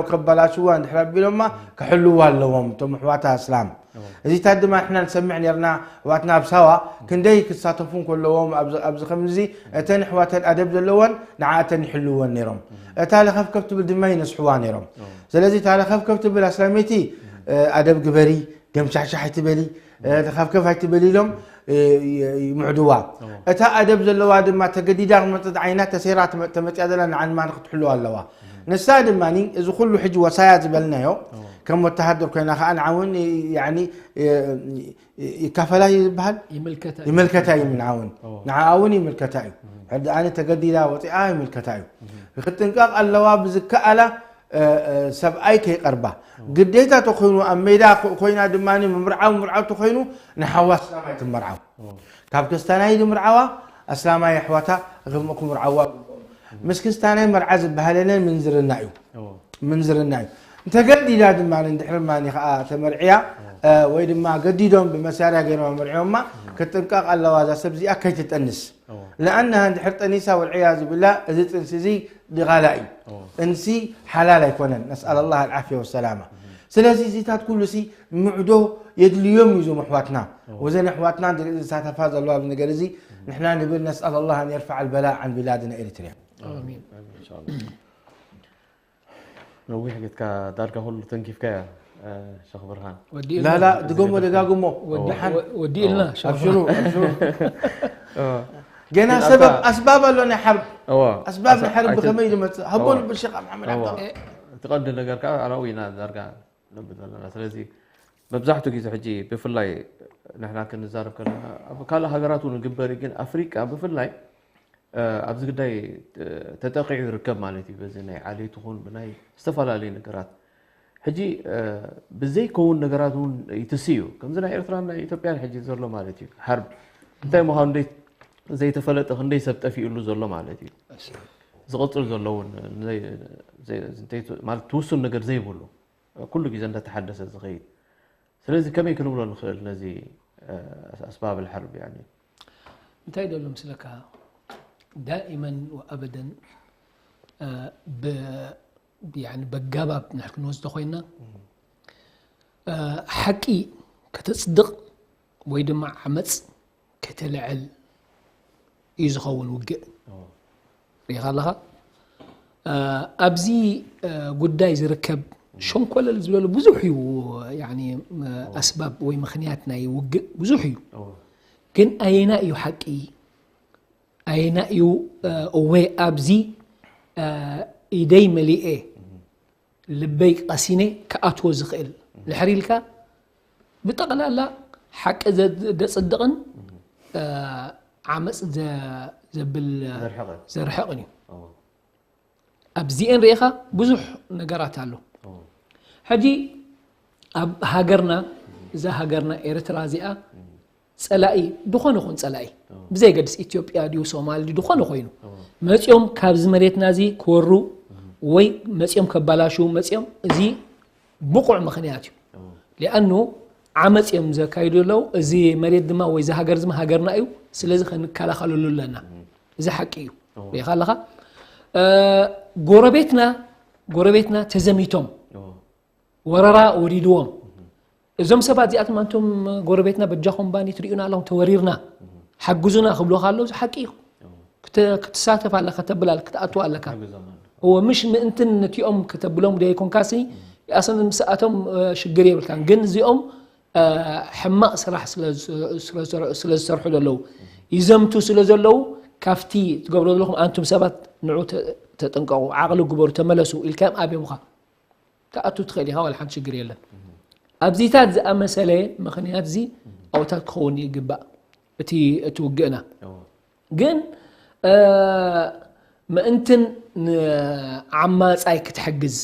ከበላሽዋ እንድሕር ኣቢሎማ ክሕልዋ ኣለዎም እቶም ኣሕዋታ እስላም። እዚታት ድማ ንሕና ንሰምዕ ነርና። ኣሕዋትና ኣብ ሳዋ ክንደይ ክሳተፉ እንከለዎም ኣብዚ ከምዚ እተን ኣሕዋተን ኣደብ ዘለወን ንዓእተን ይሕልወን ነይሮም። እታ ለኸፍከፍ ትብል ድማ ይነስሕዋ ነይሮም። ስለዚ እታ ለኸፍከፍ ትብል ኣስላመይቲ ኣደብ ግበሪ፣ ደምሻሕሻሕ ኣይትበሊ፣ ለኸፍከፍ ኣይትበሊ ኢሎም ይምዕድዋ። እታ ኣደብ ዘለዋ ድማ ተገዲዳ ክትመፅእ ዓይና ተሰይራ ተመፅያ ዘላ ንዓንማ ክትሕልዋ ኣለዋ። ንሳ ድማ እዚ ኩሉ ሕጂ ወሳያ ዝበልናዮ ከም ወተሃደር ኮይና ከዓ ንዓውን ይካፈላ እዩ ዝበሃል ይምልከታ እዩ ምንዓውን ንዓኣ እውን ይምልከታ እዩ። ሕዲ ኣነ ተገዲዳ ወፂኣ ይምልከታ እዩ። ክትጥንቀቕ ኣለዋ ብዝከኣላ ሰብኣይ ከይቀርባ ግዴታ ተኮይኑ ኣብ ሜዳ ኮይና ድማ ምምርዓው ምምርዓው ተኮይኑ ንሓዋ ኣስላማይ ትመርዓው። ካብ ክስታናይ ዝምርዓዋ ኣስላማይ ኣሕዋታ ክምርዓዋ ምስ ክስታናይ መርዓ ዝበሃለለን ምንዝርና እዩ። ምንዝርና እዩ። እንተገዲዳ ድማ እንድሕር ማኒ ከዓ ተመርዕያ ወይ ድማ ገዲዶም ብመሳርያ ገይሮም ኣመርዕዮማ ክትጥንቀቕ ኣለዋ እዛ ሰብ እዚኣ ከይትጠንስ። ለኣነሃ እንድሕር ጠኒሳ ወልዕያ ዝብላ እዚ ጥንሲ እዚ ድቓላ እዩ። ጥንሲ ሓላል ኣይኮነን። ነስኣል ኣላህ ኣልዓፍያ ወሰላማ። ስለዚ እዚታት ኩሉ ሲ ምዕዶ የድልዮም እዩ እዞም ኣሕዋትና። ወዘን ኣሕዋትና ዝሳተፋ ዘለዋ ኣብዚ ነገር እዚ ንሕና ንብል ነስኣል ኣላህ ኣን የርፍዕ ኣልበላ ዓን ቢላድና ኤሪትርያ። ኣሚን። ነዊሕ ጌትካ ዳርጋ ኩሉ ተንኪፍካያ ሸኽ ብርሃን። ላላ ድገሞ ደጋግሞ። ወዲእልና። ኣብሽሩ ኣብሽሩ። ገና ሰበብ ኣስባብ ኣሎ ናይ ሓርብ። ኣስባብ ናይ ሓርብ ብኸመይ ዝመፅእ? ሃቦ ንብል ሸኽ መሓመድ ዓብደላ። እቲ ቀንዲ ነገር ከዓ ኣራዊና ዳርጋ ነብል ዘለና። ስለዚ መብዛሕትኡ ግዜ ሕጂ ብፍላይ ንሕና ክንዛረብ ከለና ኣብ ካልእ ሃገራት እውን ግበር እዩ፣ ግን ኣፍሪቃ ብፍላይ ኣብዚ ግዳይ ተጠቂዑ ይርከብ ማለት እዩ። በዚ ናይ ዓሌት ይኹን ብናይ ዝተፈላለዩ ነገራት ሕጂ ብዘይከውን ነገራት እውን ይትሲ እዩ። ከምዚ ናይ ኤርትራን ናይ ኢትዮጵያን ሕጂ ዘሎ ማለት እዩ። ሓርብ እንታይ ምዃኑ ዘይተፈለጠ ክንደይ ሰብ ጠፊኡሉ ዘሎ ማለት እዩ። ዝቕፅል ዘሎ እውን ማለት ትውሱን ነገር ዘይብሉ ኩሉ ግዜ እንዳተሓደሰ ዝኸይድ። ስለዚ ከመይ ክንብሎ ንኽእል ነዚ ኣስባብ ልሓርብ? እንታይ ደሎ ምስለካ ዳኢመን ወኣበደን በጋባብ ንሕር ክንወስዶ ኮይና ሓቂ ከተፅድቕ ወይ ድማ ዓመፅ ከተልዕል እዩ ዝኸውን ውግእ። ሪኢኻ ኣለኻ ኣብዚ ጉዳይ ዝርከብ ሸንኮለል ዝበለ ብዙሕ እዩ። ኣስባብ ወይ ምኽንያት ናይ ውግእ ብዙሕ እዩ። ግን ኣየና እዩ ሓቂ? ኣየና እዩ እወ ኣብዚ ኢደይ መሊኤ ልበይ ቀሲነ ክኣትዎ ዝኽእል ድሕሪ ኢልካ ብጠቕላላ ሓቂ ዘጽድቕን ዓመፅ ዘብል ዘርሕቕን እዩ። ኣብዚኤን ርኢኻ ብዙሕ ነገራት ኣሎ። ሕጂ ኣብ ሃገርና እዛ ሃገርና ኤርትራ እዚኣ ፀላኢ ዝኾነ ኹን ፀላኢ ብዘይገድስ ኢትዮጵያ ድዩ ሶማል ድዩ ዝኾነ ኮይኑ መፂኦም ካብዚ መሬትና እዚ ክወሩ ወይ መፂኦም ከባላሹ መፂኦም እዚ ብቑዕ ምኽንያት እዩ። ሊኣኑ ዓመፅ እዮም ዘካይዱ ኣለዉ። እዚ መሬት ድማ ወይ እዚ ሃገር ድማ ሃገርና እዩ። ስለዚ ክንከላኸለሉ ኣለና። እዚ ሓቂ እዩ። ሪኢኻ ኣለኻ ጎረቤትና ጎረቤትና ተዘሚቶም ወረራ ወሪድዎም እዞም ሰባት እዚኣቶም ኣንቱም ጎረቤትና በጃኹም ባኒ ትሪኡና ኣለኹም ተወሪርና ሓግዙና ክብሉኻ ኣለዉ። እዚ ሓቂ እዩ። ክትሳተፍ ኣለካ ተብል ክትኣትው ኣለካ። እዎ ምሽ ምእንትን ነቲኦም ከተብሎም ደይኮንካሲ ኣሰን ምስኣቶም ሽግር የብልካን። ግን እዚኦም ሕማቕ ስራሕ ስለ ዝሰርሑ ዘለዉ ይዘምቱ ስለ ዘለዉ ካብቲ ትገብሮ ዘለኹም ኣንቱም ሰባት ንዑ ተጠንቀቑ ዓቕሊ ግበሩ ተመለሱ ኢልካዮም ኣብዮምኻ። ትኣቱ ትኽእል ኢኻ ዋላ ሓንቲ ሽግር የለን። ኣብዚታት ዝኣመሰለ ምኽንያት እዚ ኣብታት ክኸውን ይግባእ እቲ እቲ ውግእና ግን ምእንትን ንዓማፃይ ክትሕግዝ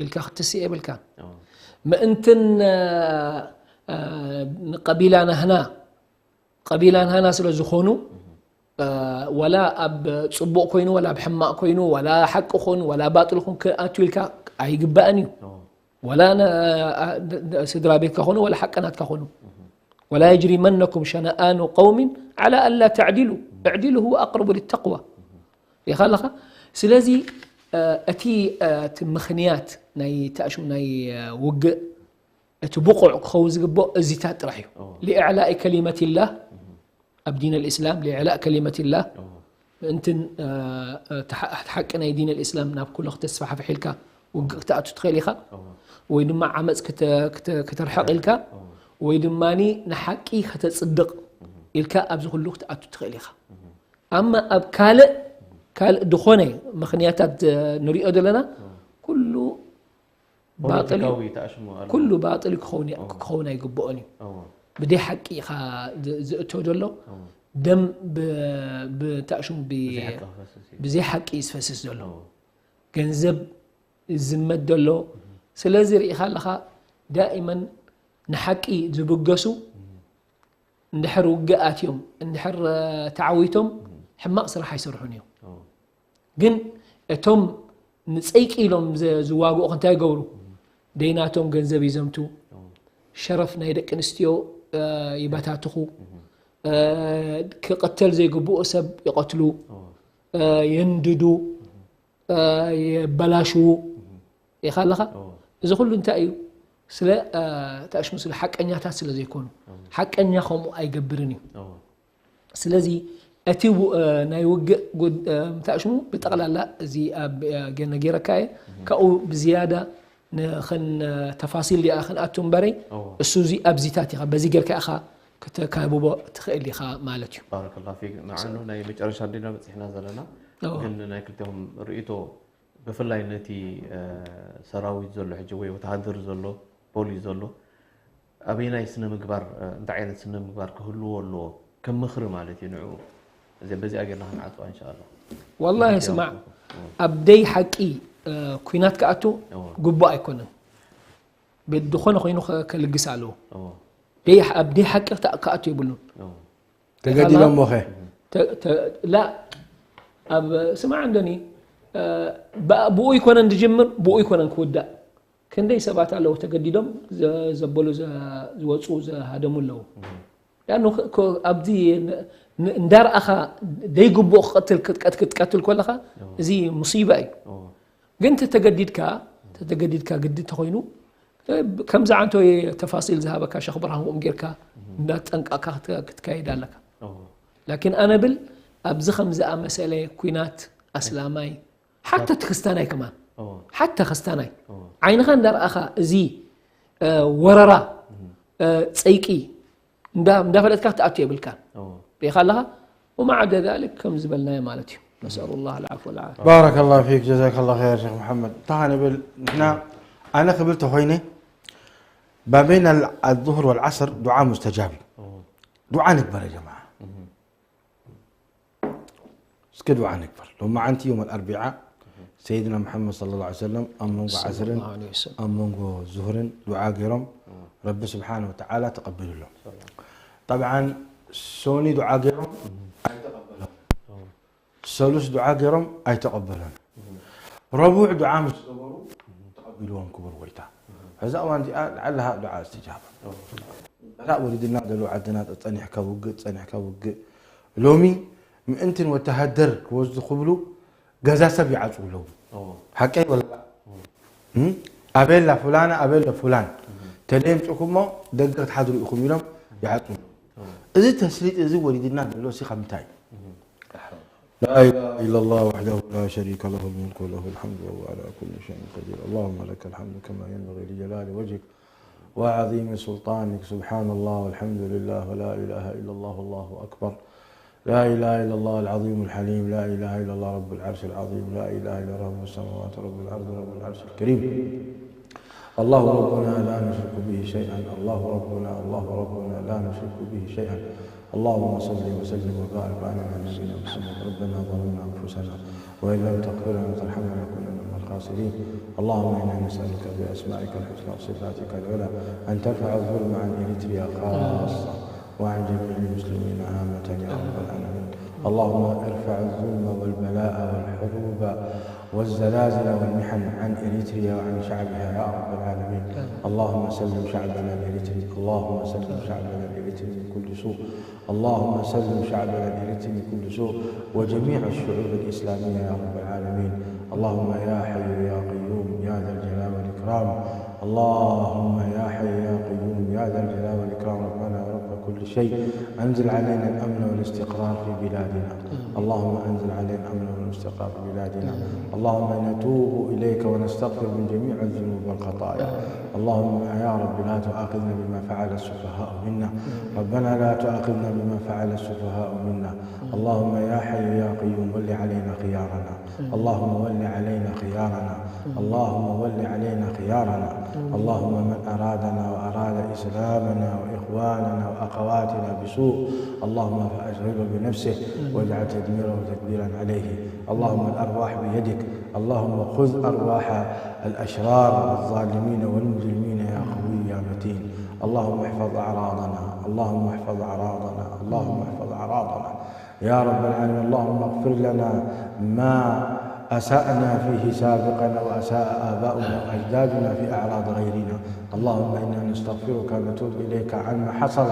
ኢልካ ክትስእ የብልካ። ምእንትን ንቀቢላ ናህና ቀቢላ ናህና ስለ ዝኾኑ ዋላ ኣብ ፅቡቕ ኮይኑ ዋላ ኣብ ሕማቕ ኮይኑ ዋላ ሓቂ ኹን ዋላ ባጥል ኹን ክኣቱ ኢልካ ኣይግባእን እዩ። ዋላ ስድራ ቤትካ ኾኑ ዋላ ሓቂ ናትካ ኾኑ ولا يجرمنكم شنآن قوم على ألا تعدلوا اعدلوا هو أقرب للتقوى ሪኢኻ ኣለኻ። ስለዚ እቲ እቲ ምኽንያት ናይ ተኣሽሙ ናይ ውግእ እቲ ብቑዕ ክኸውን ዝግብኦ እዚታት ጥራሕ እዩ። لإعلاء كلمة الله ኣብ ዲን الإسلام لإعلاء كلمة الله ምእንትን ሓቂ ናይ ዲን الإسلام ናብ ኩሉ ክተስፋሕፍሕ ኢልካ ውግእ ክትኣቱ ትኽእል ኢኻ ወይ ድማ ዓመፅ ክተርሕቕ ኢልካ ወይ ድማ ንሓቂ ከተፅድቕ ኢልካ ኣብዚ ኩሉ ክትኣቱ ትኽእል ኢኻ። ኣማ ኣብ ካልእ ካልእ ዝኾነ ምኽንያታት ንሪኦ ዘለና ኩሉ ባጥል እዩ። ኩሉ ባጥል ክኸውን ኣይግብኦን እዩ። ብደይ ሓቂ ኢኻ ዝእቶ ዘሎ ደም ብታእሽሙ ብዘይ ሓቂ እዩ ዝፈስስ ዘሎ። ገንዘብ ይዝመት ዘሎ። ስለዚ ርኢኻ ኣለኻ ዳኢመን ንሓቂ ዝብገሱ እንድሕር ውግእ ኣትዮም እንድሕር ተዓዊቶም ሕማቕ ስራሕ ኣይሰርሑን እዮም። ግን እቶም ንፀይቂ ኢሎም ዝዋግኡ እንታይ ይገብሩ? ደይናቶም ገንዘብ ይዘምቱ፣ ሸረፍ ናይ ደቂ ኣንስትዮ ይበታትኹ፣ ክቕተል ዘይግብኡ ሰብ ይቐትሉ፣ የንድዱ፣ የበላሽዉ ኢኻ ኣለኻ። እዚ ኩሉ እንታይ እዩ? ስለ ተኣሽሙ ስለ ሓቀኛታት ስለ ዘይኮኑ ሓቀኛ ከምኡ ኣይገብርን እዩ። ስለዚ እቲ ናይ ውግእ ምታሽሙ ብጠቕላላ እዚ ነጌረካ እየ። ካብኡ ብዝያዳ ንኽን ተፋሲል ዲኣ ክንኣቱ እምበረይ እሱ እዚ ኣብዚታት ኢኻ በዚ ጌርካ ኢኻ ከተካብቦ ትኽእል ኢኻ ማለት እዩ። ባረከላ ፊክ። ንዓኑ ናይ መጨረሻ እንዲና በፂሕና ዘለና ግን ናይ ክልቲኹም ርእይቶ ብፍላይ ነቲ ሰራዊት ዘሎ ሕጂ ወይ ወተሃደር ዘሎ ፖሊስ ዘሎ ኣበየናይ ስነ ምግባር እንታይ ዓይነት ስነ ምግባር ክህልዎ ኣለዎ ከም ምኽሪ ማለት እዩ ንዕኡ እዚ በዚኣ ጌርና ክንዓፅዋ እንሻላ። ወላሂ ስማዕ ኣብ ደይ ሓቂ ኩናት ክኣቱ ግቡእ ኣይኮነን። ዝኾነ ኮይኑ ከልግስ ኣለዎ። ኣብ ደይ ሓቂ ክኣቱ የብሉን። ተገዲሎም ሞኸ ላ ኣብ ስማዕ እንደኒ ብኡ ይኮነን ዝጅምር ብኡ ይኮነን ክውዳእ። ክንደይ ሰባት ኣለዉ ተገዲዶም ዘበሉ ዝወፁ ዝሃደሙ ኣለዉ። ያኑ ኣብዚ እንዳርኣኻ ደይግብኦ ክትቀትል ክትቀትል ከለኻ እዚ ሙሲባ እዩ። ግን ተተገዲድካ ተተገዲድካ ግዲ ተኮይኑ ከምዚ ዓንቶ ተፋሲል ዝሃበካ ሸኽ ብርሃን ኦም ጌርካ እንዳጠንቀቕካ ክትካይድ ኣለካ። ላኪን ኣነ ብል ኣብዚ ከም ዝኣመሰለ ኩናት ኣስላማይ ሓታ እቲ ክስታናይ ከማን ሓታ ክስታናይ ዓይንኻ እንዳርኣኻ እዚ ወረራ ፀይቂ እንዳፈለጥካ ክትኣቱ የብልካን። ርኢኻ ኣለኻ ومع ذلك ከም ዝበልናዮ ማለት እዩ። نسأل الله العفو والعافية. بارك الله فيك جزاك الله خير شيخ محمد. تعال نبل نحن أنا قبلت خويني ما بين الظهر والعصر دعاء مستجاب. دعاء نكبر يا جماعة. እስኪ ዱዓ ንግበር። ሎማዓንቲ ዮም ኣልኣርቢዓ ሰይድና ሙሓመድ ሰለላሁ ዐለይሂ ወሰለም ኣብ መንጎ ዓስርን ኣብ መንጎ ዙህርን ዱዓ ገይሮም ረቢ ስብሓነ ወተዓላ ተቐቢሉሎም። ጠብዓን ሶኒ ዱዓ ገይሮም ኣይተቐበሎም። ሰሉስ ዱዓ ገይሮም ኣይተቐበሎን። ረቡዕ ዱዓ ምስ ገበሩ ተቐቢልዎም ክቡር ጎይታ። ሕዛ እዋን እዚኣ ለዓለሃ ዱዓ እስትጃባ። በላእ ወሪድና ዘሎ ዓድና ጸኒሕካ ውግእ ጸኒሕካ ውግእ ሎሚ ምእንትን ወተሃደር ክወስዱ ክብሉ ገዛ ሰብ ይዓጽው ኣለዉ። ሓቀይ ወላ ኣበላ ፉላና ኣበለ ፉላን ተደምፅኩሞ ደገ ክትሓድሩ ኢኹም ኢሎም ይዓጽው ኣለዉ። እዚ ተስሊጥ እዚ ወሪድና ዘሎ ሲ ከምታይ እዩ? لا إله إلا الله وحده لا شريك له الملك وله الحمد وهو على كل شيء قدير. اللهم لك الحمد كما ينبغي لجلال وجهك وعظيم سلطانك. سبحان الله والحمد لله ولا إله إلا الله والله أكبر. لا إله إلا الله العظيم الحليم. لا إله إلا الله رب العرش العظيم. لا إله إلا رب السماوات رب الأرض رب العرش الكريم. الله ربنا لا نشرك به شيئا. الله ربنا الله ربنا لا نشرك به شيئا. اللهم صل وسلم وبارك على نبينا محمد. ربنا ظلمنا أنفسنا وإن لم تغفر لنا وترحمنا لنكونن من الخاسرين. اللهم إنا نسألك بأسمائك الحسنى وصفاتك العلى أن ترفع الظلم عن إريتريا خاصة وعن جميع المسلمين عامة يا رب العالمين. اللهم ارفع الظلم والبلاء والحروب والزلازل والمحن عن إريتريا وعن شعبها يا رب العالمين. اللهم سلم شعبنا الإريتري. اللهم سلم شعبنا الإريتري من كل سوء. اللهم سلم شعبنا الإريتري من كل سوء وجميع الشعوب الإسلامية يا رب العالمين. اللهم يا حي يا قيوم يا ذا الجلال والإكرام. اللهم يا حي يا قيوم يا ذا الجلال والإكرام. ربنا ورب كل شيء. أنزل علينا الأمن والاستقرار في بلادنا. اللهم أنزل علينا الأمن والاستقرار في بلادنا. اللهم نتوب إليك ونستغفر من جميع الذنوب والخطايا. اللهم يا رب لا تؤاخذنا بما فعل السفهاء منا. ربنا لا تؤاخذنا بما فعل السفهاء منا. اللهم يا حي يا قيوم ول علينا خيارنا. اللهم ول علينا خيارنا. اللهم ول علينا خيارنا. اللهم من أرادنا وأراد إسلامنا وإخواننا وأخواتنا بسوء اللهم فأشغله بنفسه واجعل تدميره تدميرا عليه. اللهم الأرواح بيدك. اللهم خذ أرواح الأشرار والظالمين والمجرمين يا قوي يا متين. اللهم احفظ أعراضنا. اللهم احفظ أعراضنا. اللهم احفظ أعراضنا. يا رب العالمين، اللهم اغفر لنا ما أسأنا فيه سابقا وأساء آباؤنا وأجدادنا في أعراض غيرنا. اللهم إنا نستغفرك ونتوب إليك عما حصل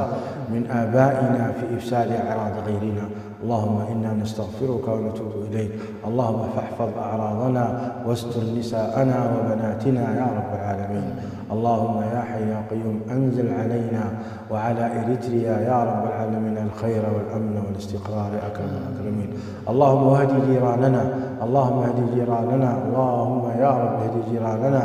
من آبائنا في إفساد أعراض غيرنا. اللهم إنا نستغفرك ونتوب إليك. اللهم فاحفظ أعراضنا واستر نساءنا وبناتنا يا رب العالمين. اللهم يا حي يا قيوم، أنزل علينا وعلى إريتريا يا رب العالمين الخير والأمن والاستقرار يا أكرم الأكرمين. اللهم اهد جيراننا، اللهم اهد جيراننا، اللهم يا رب اهد جيراننا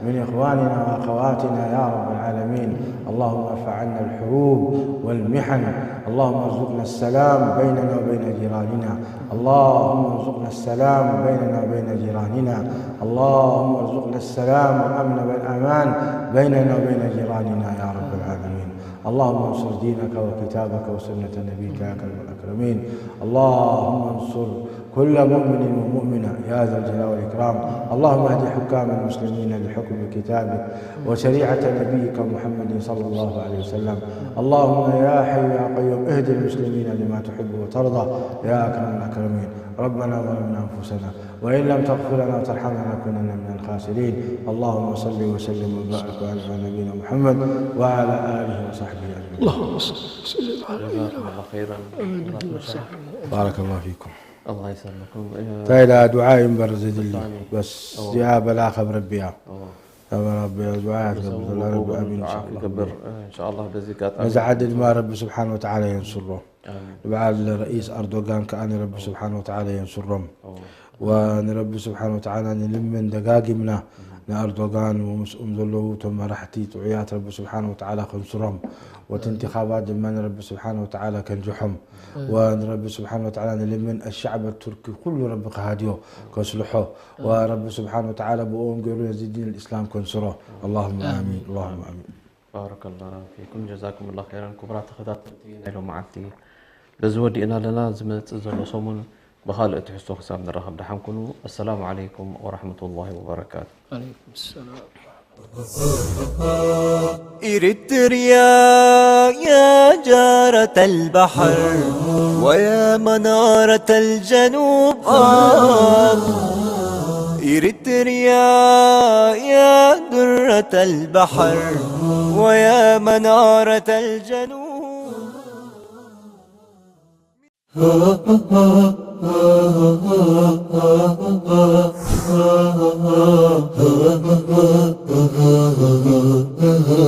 من إخواننا وأخواتنا يا رب العالمين. اللهم ارفع عنا الحروب والمحن. اللهم ارزقنا السلام بيننا وبين جيراننا. اللهم ارزقنا السلام بيننا وبين جيراننا. اللهم ارزقنا السلام والأمن والأمان بيننا وبين جيراننا يا رب العالمين. اللهم انصر دينك وكتابك وسنة نبيك يا أكرم الأكرمين. اللهم انصر كل مؤمن ومؤمنة يا ذا الجلال والإكرام. اللهم اهد حكام المسلمين لحكم كتابك وشريعة نبيك محمد صلى الله عليه وسلم. اللهم يا حي يا قيوم اهد المسلمين لما تحب وترضى يا أكرم الأكرمين. ربنا ظلمنا أنفسنا وإن لم تغفر لنا وترحمنا لنكونن من الخاسرين. اللهم صل وسلم وبارك وأنعم على نبينا محمد وعلى آله وصحبه أجمعين. اللهم صل وسلم على نبينا جزاكم الله خيرا. آمين. بارك الله فيكم. الله يسلمكم. እንታይ ኢላ ዱዓ እዩ እምበር ዘድሊ። ብጣዕሚ። በስ እዎ። እዚኣ በላ ካብ ረቢ እያ። እዎ። ካብ ረቢ እያ ዱዓ እያ ትገብር ዘላ ረቢ ኣሚን ኢንሻኣላህ። ክገብር፣ ኢንሻኣላህ በዚ ኣጋጣሚ። ነዚ ዓዲ ድማ ረቢ ስብሓን ወተዓላ የንስሮ። ኣሚን። ንበዓል ረኢስ ኣርዶጋን ከኣ ንረቢ ስብሓን ወተዓላ የንስሮም። እዎ። ወንረቢ ስብሓን ወተዓላ ንልምን ደጋጊምና ንኣርዶጋን ወምስኡም ዘለዉ እቶም መራሕቲ ጥዑያት ረቢ ስብሓን ወተዓላ ከንስሮም። ወቲ እንቲኻባት ድማ ንረቢ ስብሓን ወተዓላ ከንጅሖም። ወንረቢ ስብሓን ወተዓላ ንልምን ኣሻዕበ ቱርኪ ኩሉ ረቢ ክሃድዮ ከስልሖ። ወረቢ ስብሓን ወተዓላ ብኦም ገይሩ ነዚ ዲን ልእስላም ከንስሮ። ኣላሁመ ኣሚን። ኣላሁመ ኣሚን። ባረከላሁ ፊኩም ጀዛኩሙላህ ኸይረን። ክቡራት ተኸታተልቲ ናይ ሎማዓልቲ በዚ ወዲእና ኣለና። ዝመጽእ ዘሎ ሰሙን ብኻልእ ትሕዝቶ ክሳብ ንራኸብ ደሓን ኩኑ። ኣሰላሙ ዓለይኩም ወራሕመቱላሂ ወበረካቱ። ዓለይኩም ሰላም። إريتريا يا جارة البحر ويا منارة الجنوب، آه. إريتريا يا درة البحر ويا منارة الجنوب.